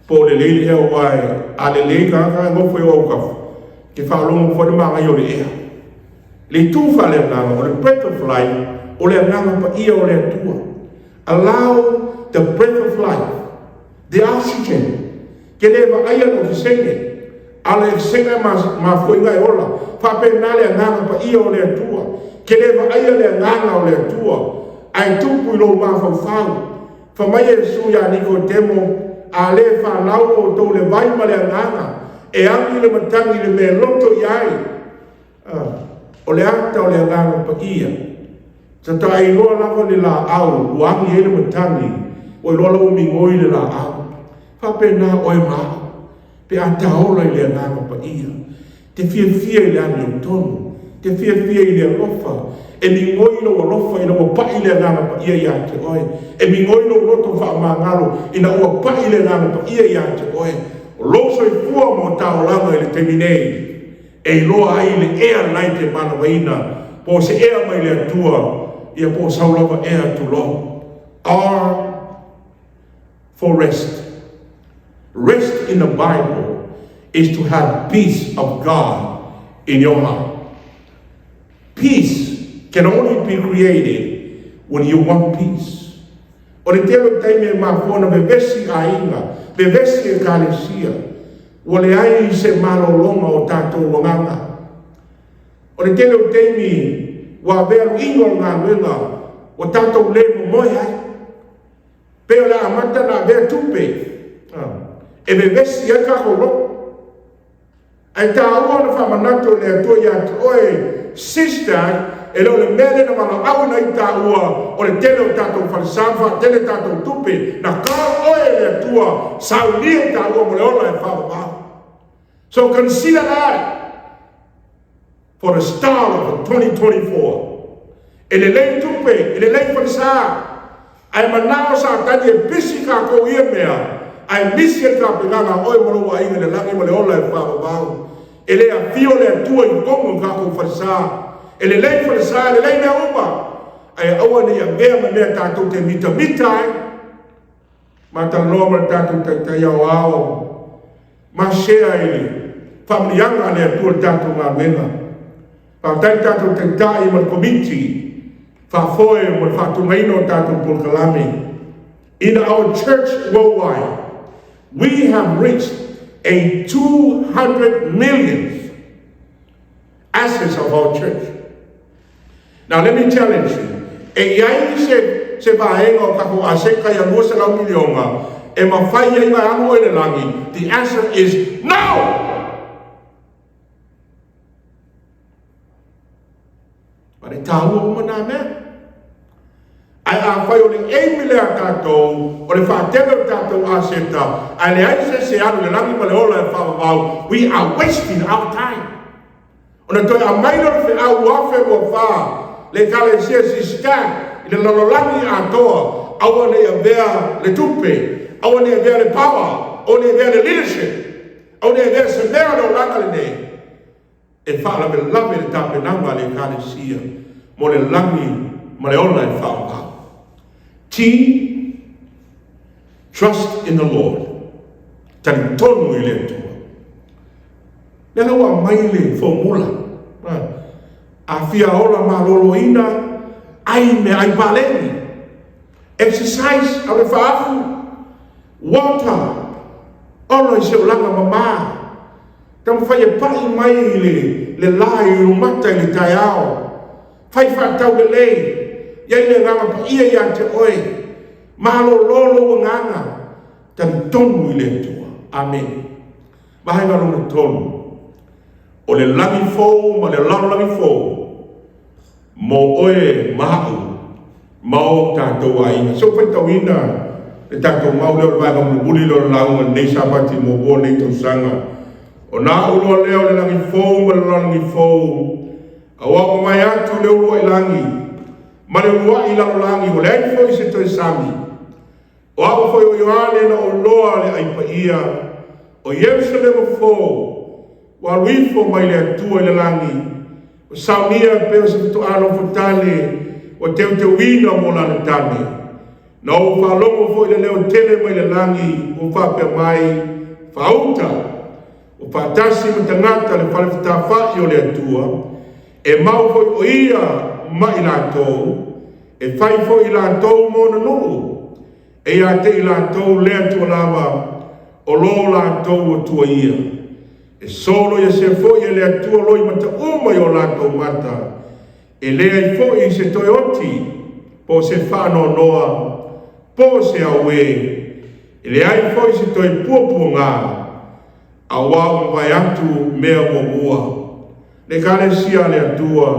po o lelei le ea aua e a lelei tagata e nofo i ou autafa, e te faalogo foi le manaia o le ea. Le itu faaleagaga, o le breath of life, o le agaga paia o le Atua. Allow the breath of life, the oxygen, ke le vaaia le okesene, a o le ekesene e mafua ai ona e ola. Faapena le agaga paia o le Atua. Ke le vaaia le agaga o le Atua, ae tupu i lou mafaufau. Fai mai Iesu iā Nikodemo, A le fanau outou i le vai ma le agaga, e agi le matagi i le mea e loto i ai. O le ata o le agaga paia. Faatoa e iloa lava le laau ua agi ai le matagi, ua iloa la ua migoi le laau. Faapena oe ma au, pe a taola i le Agaga Paia, te fiafia i le amiotonu, te fiafia i le alofa, e migoi lou alofa ina ua pai le Agaga Paia ia te oe, e migoi lou loto faamagalo ina ua pai le Agaga Paia ia te oe. O lou soifua ma o taolaga i le taimi nei, e iloa ai le ea la e te manavaina, po o se ea mai le Atua, ia po o sau lava ea tulou. R for rest. Rest in the Bible is to have peace of God in your heart. Peace can only be created when you want peace. O le tele o taimi e mafua ona vevesi aiga, vevesi ekalesia, ua leai se malologa o tatou agaga. O le tele o taimi ua avea luiga o le galuega ua tatou le momoe ai. Pei o le amata ona avea tupe e vevesi ai tatou loto. Ae taua ona faamanatu e le Atua ia te oe, sister, e le o le mea lea na valaauina ai taua o le tele o tatou falesa ma faatele tatou tupe, na call oe e le Atua, saunia taua mo le ola e faavavau. So consider that for the start of 2024. E lelei tupe, e lelei falesa, ae manao Satani e pisi tatou ia mea, ae misi e le tapenaga a oe ma lou aiga i le lagi ma le ola e faavavau. E le afio le Atua i totonu o tatou falesa. E lelei falesa, e lelei mea uma, ae aua ne i avea ma mea tatou te mitamita ai. Ma talanoa ma le tatou Taitai Aoao, ma share i le faamanuiaga a le Atua i le tatou galuega. Faafetai le tatou Taitai ma le Komiti faafoe mo le faatugaina o tatou polokalame. In our church worldwide, we have reached a 200 million assets of our church. Now let me challenge you. E i ai se, se vaega o tatou aseta ia 200 miliona e mafai ai ona alu oe i le lagi? The answer is no! Ma le taua uma nā mea. Ae afai o le aim lea a tatou, o le faatele o tatou aseta, ae leai se isi e alu i le lagi ma le ola e faavavau, we are wasting our time. Ona toe aumai lea o le feau 2024, le Ekalesia Sister i le lalolagi atoa, aua ne i avea le tupe, aua ne i avea le power, aua ne i avea le leadership, aua ne i avea se mea o le olaga lenei e faalavelave le tapenaga a le Ekalesia mo le lagi ma le ola e faavavau. T, Trust in the Lord. Talitonu i le Atua. Lea la ua aumai le formula. A fia ola maloloina, ai mea ai paleni. Exercise, au le faafu. Water, ola i se olaga mamā. Taumafai e pai mai le, le la i lumata i le taeao. Fai faatau lelei, i ai le agaga paia ia te oe. Malolo lou agaga. Talitonu i le Atua. Amene. Vaega lona tolu, o le lagi fou ma le lalolagi fou mo oe ma a'u ma o tatou aiga. Se i ou faitauina le tatou mau lea o le vaega mulimuli lea o le lauga i lenei Sapati muamua o lenei tausaga. Ona a'u loa lea o le lagi fou ma le lalolagi fou, aua ua mavae atu le uluai lagi ma le uluai lalolagi, ua leai foi se toe sami. O a'u foi o Ioane na ou iloa le ai paia o Ierusalema fou, ua alu ifo mai le Atua i le lagi, ua saunia e pei o se fetoā nofotane ua teuteuina mo lana tane. Na ou faalogo foi i le leo tele mai le lagi ua faapea mai, Faauta, ua faatasi ma tagata le fale fetafa'i o le Atua, e mau foi o ia ma i latou, e fai foi i latou ma ona nuu, e ia te i latou le Atua lava o lo latou Atua ia. E soloiasea foi e le Atua loimata uma i o latou mata, e leai foi se toe oti, po o se faanoanoa, po o se auē, e leai foi se toe puapuagā, aua ua mavae atu mea muamua. Le Ekalesia a le Atua,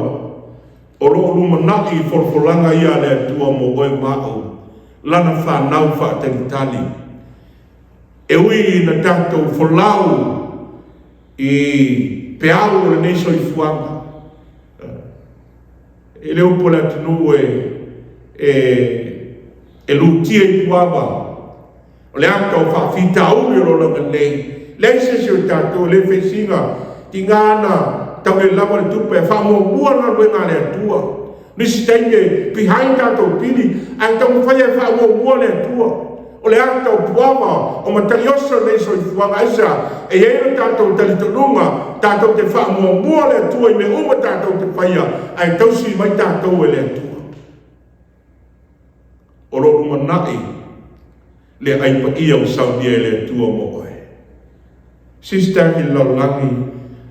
o lo o lumanai i folafolaga ia a le Atua mo oe ma a'u, Lana fanau faatalitali. E ui ina tatou folau i peau o lenei soifuaga, e le upu a le atunuu e, e, e lutia i puava, O le ata o faafitauli o lo lona nei. Leai se isi o tatou e le face ina tiga ana tau le lava le tupe e faamuamua le galuega a le Atua. Nisi taimi e behind tatou pili ae taumafai e faamuamua le Atua. O le ata o puava o matagioso nei soifuaga aisea e i ai lo tatou talitonuga tatou te faamuamua le Atua i mea uma tatou te faia ae tausi mai tatou e le Atua. O lo o lumanai le ai paia ua saunia e le Atua mo oe. Sister i le lalolagi,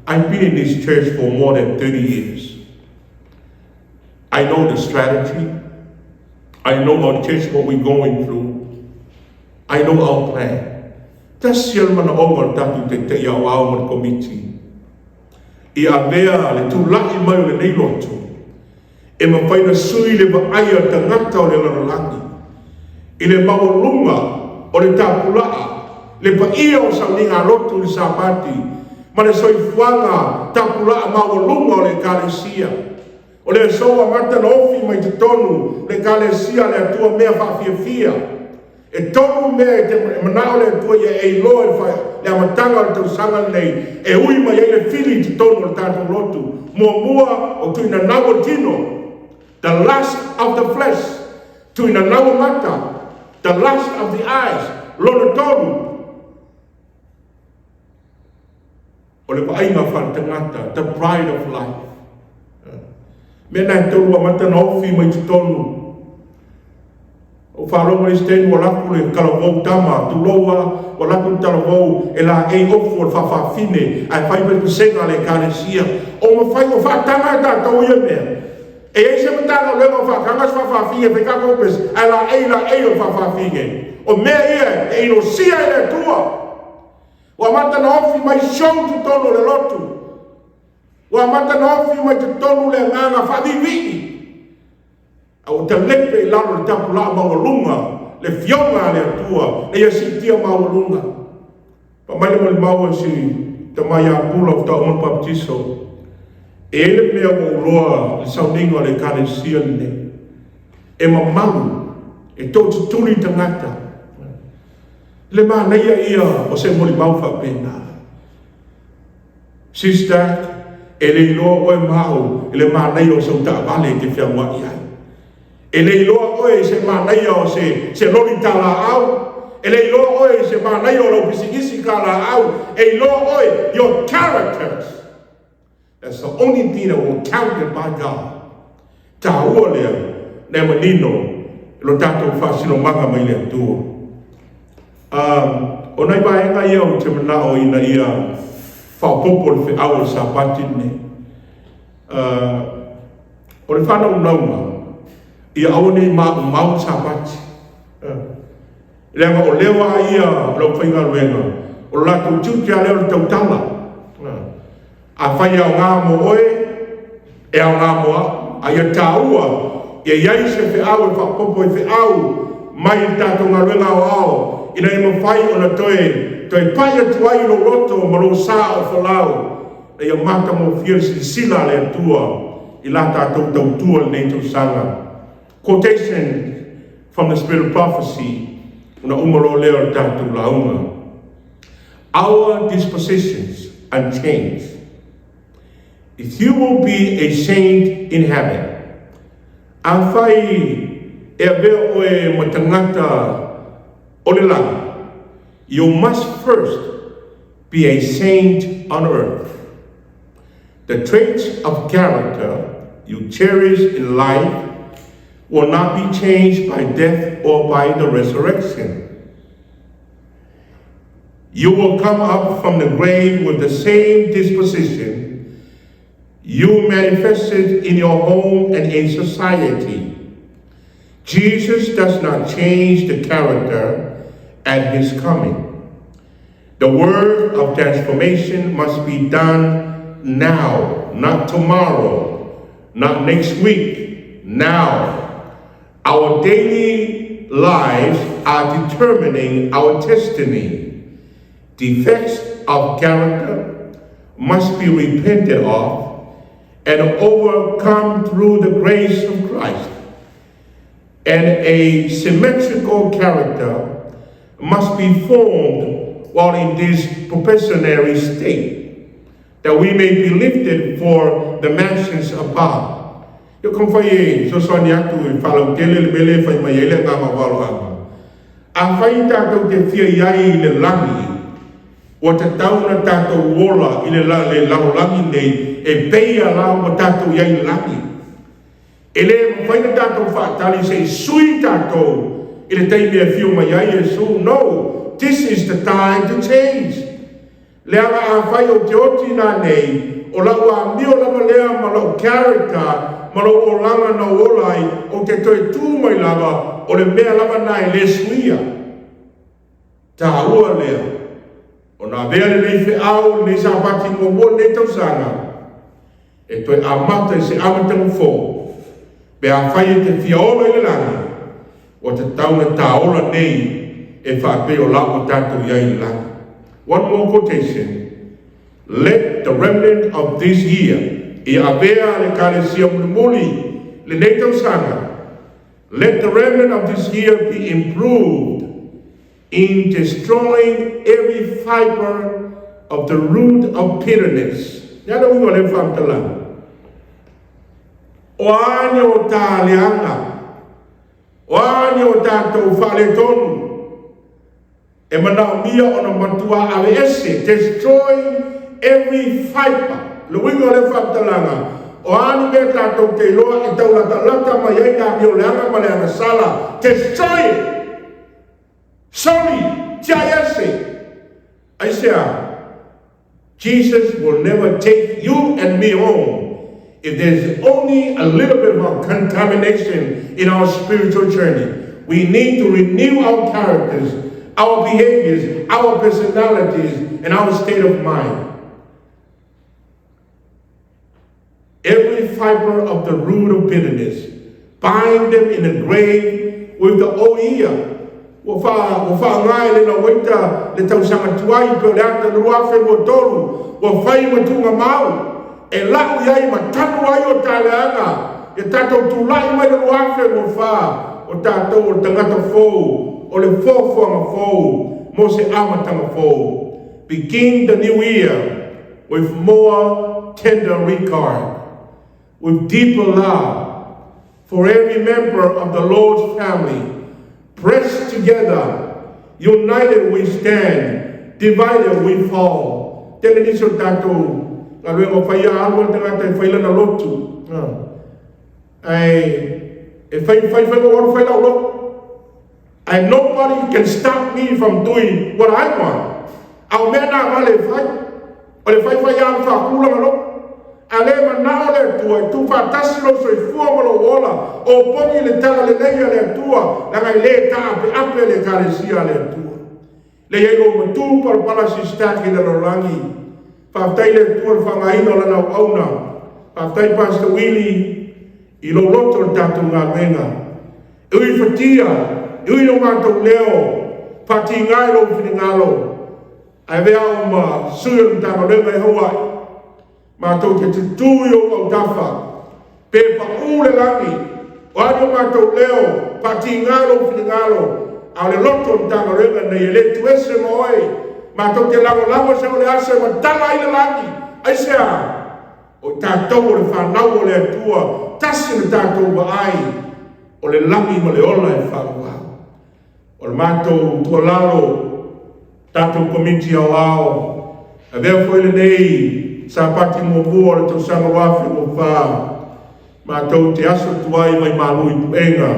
I've been in this church for more than 30 years. I know the strategy. I know our church, what we're going through. I know our plan. Tasi o le manaoga o le tatou Taitai Aoao ma le Komiti i avea le tula'i mai o lenei lotu e mafai ona sui le vaai a tagata o le lalolagi i le maualuga o le tapulaa, le paia o sauniga lotu i le Sapati, ma le soifuaga tapulaa maualuga o le Ekalesia. O le aso ua amata ona ofi mai totonu le Ekalesia a le Atua mea faafiafia. E tolu mea e te manao le Atua ia e iloa i le amataga o le tausaga lenei e ui mai ai le fili i totonu o le tatou lotu. Muamua, o tuinanau o le tino, the lust of the flesh, tuinanau o mata, the lust of the eyes. Lona tolu, o le vaaiga faaletagata, the pride of life. Mea na e tolu amata na ofi mai totonu. O faalogo le isi taimi ua laku le talavou tama, tulou a, ua laku le talavou e laei ofu o le faafafine ae fai mai vasega a le Ekalesia. O mafai, o faataga e tatou ia mea. E i ai se Matagaluega o faataga se faafafine e fai tatou pese, ae laei laei o le faafafine. O mea ia e inosia e le Atua. Ua amata na ofi mai show totonu o le lotu. Ua amata na ofi mai totonu le agaga faaviivii. A ua talepe i lalo le tapulaa maualuga, le fioga a le Atua, na ia siitia maualuga. Fai mai le molimau a si tama ia Pula o faatoa uma le papatiso, e i ai le mea ua ou iloa i le sauniga o le Ekalesia lenei, e mamalu, e tootutuli tagata. Le manaia ia o se molimau faapena. Sister, e le iloa oe ma au i le manaia o sau taavale e te fealuai ai. E le iloa oe i se manaia o se, se loli talaau. E le iloa oe i se manaia o lau pisinisi talaau. E iloa oe, your characters. That's the only thing that will count it by God. Taua lea, na e manino i lo tatou faasinomaga mai le Atua. O nai vaega ia ou te manao ina ia faaopoopo le feau o le Sapati lenei. O le faanaunauga, ia aua ne i maumau le Sapati. Leaga o lea lava ia o le aufaigaluega, o le latou tiute lava lea o le tautala. Afai e aoga mo oe, e aoga mo au. A ia taua, ia i ai se feau e faaopoopo i feau mai le tatou galuega aoao, ina ia mafai ona toe toe pai atu ai i lou loto ma lou sa o folau, ina ia matagofie le silasila a le Atua i la tatou tautua i lenei tausaga. Quotation from the Spirit of Prophecy, ona uma loa lea o le tatou lauga. Our dispositions unchanged, if you will be a saint in heaven, afai e avea oe ma tagata o le lagi, you must first be a saint on earth. The traits of character you cherish in life will not be changed by death or by the resurrection. You will come up from the grave with the same disposition you manifested in your home and in society. Jesus does not change the character at his coming. The work of transformation must be done now, not tomorrow, not next week, now. Our daily lives are determining our destiny. Defects of character must be repented of and overcome through the grace of Christ. And a symmetrical character must be formed while in this probationary state, that we may be lifted for the mansions above. Ia taumafai e fesoasoani atu e faalautele le mea lea e fai mai ai le agaga o faaaloalo. Afai tatou te fia i ai i le lagi, ua tatau ona tatou ola i le lalolagi nei e pei a la ua tatou i ai i le lagi. E le mafai ona tatou faatali se i sui tatou i le taimi e afio mai ai Iesu. No, this is the time to change. Leaga afai ou te oti nanei, o lau amio lava lea ma lou character ma lou olaga na ou ola ai, ou te toe tu mai lava, o le mea lava na e le suia. Taua lea ona avea lenei feau, lenei Sapati muamua o lenei tausaga, e toe amata i se amataga fou. Pe afai e te fia ola i le lagi, ua tatau ona ta ola nei e faapei o la ua tatou i ai i le lagi. One more quotation. Let the remnant of this year, ia avea le Ekalesia mulimuli lenei tausaga, let the remnant of this year be improved in destroying every fiber of the root of bitterness. Ia le uiga o lea faamatalaga. O a ni o ta leaga, o a ni o tatou faaletonu, e manaomia ona matua aveese, destroy every fiber. Le uiga o lea faamatalaga, o a ni mea tatou te iloa e taulatalata mai ai le amio leaga ma le agasala, destroy it. Soli, tiai ese. Aisea? Jesus will never take you and me home if there's only a little bit of contamination in our spiritual journey. We need to renew our characters, our behaviors, our personalities, and our state of mind. Every fiber of the root of bitterness, bind them in the grave with the old year. Ua faaaoga e Lena Uaita le tausaga tuai pei o le ata 2023 ua fai ma tuugamau e lau i ai ma tanu ai o ta leaga ia tatou tulai mai le 2024 o tatou o le tagata fou, o le foafoaga fou mo se amataga fou. Begin the new year with more tender regard, with deeper love for every member of the Lord's family. Pressed together, united we stand, divided we fall. Tele nisi o tatou galuega o fai a alu le tagata e fai lana lotu. Ae e fai fai fai lau fai lau lotu. And nobody can stop me from doing what I want. A o mea na vale e fai. O le fai fai a le faakula lotu. A le manao le Atua e tuufaatasi lou soifua ma lou ola, opogi le talalelei a le Atua, leaga e le taapeape le Ekalesia a le Atua. Le i ai lou matu palapala sisitaki i le lalolagi. Faafetai le Atua i le faaaogaina o lana auauna. Faafetai Pastor Willie i lou loto i le tatou galuega. E ui fatia, e ui lo matou leo, faatiga i lou finagalo, ae avea au ma sui o le Matagaluega e hou ai. Matou te tutū i ou autafa, pe paū le lagi, o a ni o matou leo, faatiga lou finagalo, a o le loto o le Matagaluega lenei e le tuese ma oe. Matou te lagolago se o le aso e matala ai le lagi. Aisea? O i tatou o le fanau o le Atua, tasi le tatou vaai, o le lagi ma le ola e faavavau. O le matou tuualalo, tatou Komiti Aoao, avea foi lenei Sapati muamua o le tausaga 2024, matou te aso atu ai mai malu i puega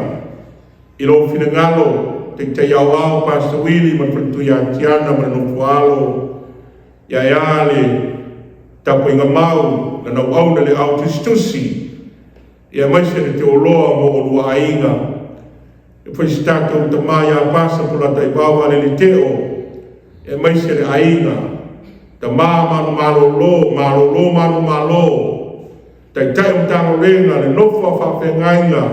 i lou finagalo, Taitai Aoao Pastor Willie ma le faletua ia Tiana ma le nofo alo, ia e a le tapuaiga mau, le nauauna le au tusitusi, ia aemaise le teoloa mo olua aiga. E foi se tatou tama ia Pasa Polataivao Valele Teo, aemaise le aiga, tama malu malolo, malolo malu malo, taitai o Matagaluega, le nofo a faafeagaiga,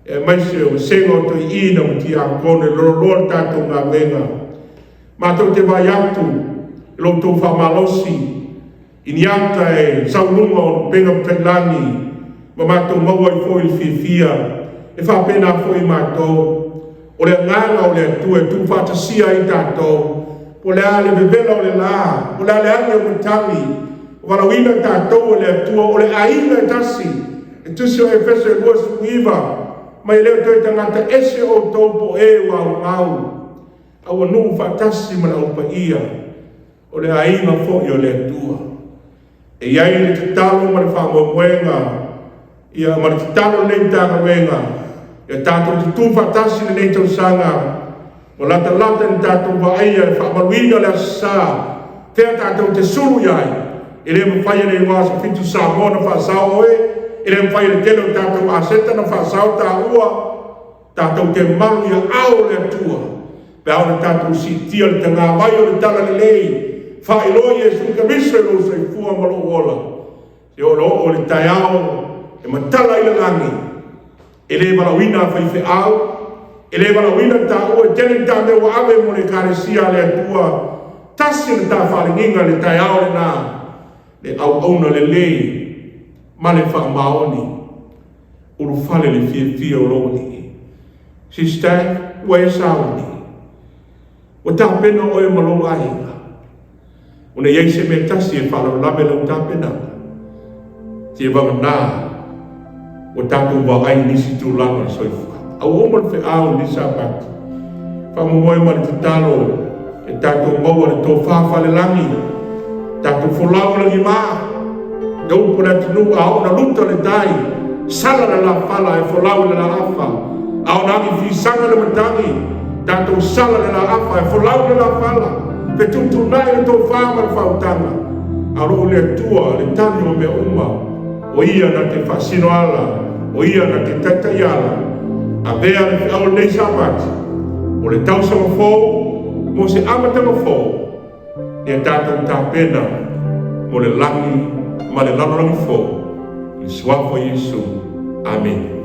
aemaise o vasega o toeaiina ma tiakono e loloa le tatou galuega. Matou te vaai atu i lo outou faamalosi i ni ata e sauluga o upega tailagi ma matou maua ai foi le fiafia e faapena foi matou. O le agaga o le Atua e tuufaatasia ai tatou, po o le a le vevela o le la, po o le a le agi o matagi, o valaauina tatou e le Atua, o le aiga e tasi. E tusi o Efeso 29, mai leo toe tagata ese outou po e ua aumau, a ua nuu faatasi ma le aupaia, o le aiga foi o le Atua. E i ai le tatalo ma le faamoemoega, ia ma le tatalo lenei Matagaluega, ia tatou tutu faatasi lenei tausaga, ua latalata ni tatou vaaia e faamaluina le Aso Sa, fea tatou te sulu i ai, e le mafai e le igoa Aso Fitu Samoa na faasao oe, e le mafai e le tele o tatou aseta na faasao taua, tatou te malu ia ao o le Atua, pe a ona tatou siitia le tagavai o le talalelei, faailoa Iesu Keriso i lou soifua ma lou ola, se o lo o le taeao e matala i le lagi, e le valaauina a faifeau, e le valaauina taua e tele ni tāmea ua ave mo le Ekalesia a le Atua, tasi le tafaalagiga le taeao lena, le auauna lelei ma le faamaoni, ulufale le fiafia o lou alii. Sister, ua e sauni, ua tapena oe ma lou aiga, ona i ai se mea tasi e faalavelave lau tapenaga, se vagana ua tatou vaai i nisi tulaga o le soifuaga. A ua uma le feau i lenei Sapati, faamoemoe ma le tatalo e tatou maua le tofa falelagi, tatou folau i lagima, le upu a le atunuu a oo na luta le tai, sala le lafala e folau i le laafa, a oo na agi fisaga le matagi, tatou sala le laafa e folau i le lafala, fetuutuunai le tofa ma le faautaga, a o loo i le Atua le tali o mea uma, o ia na te faasino ala, o ia na te taitai ala, avea le feau o lenei Sapati, o le tausaga fou, mo se amataga fou, ia tatou tapena mo le lagi ma le lalolagi fou, i le suafa o Iesu. Amene.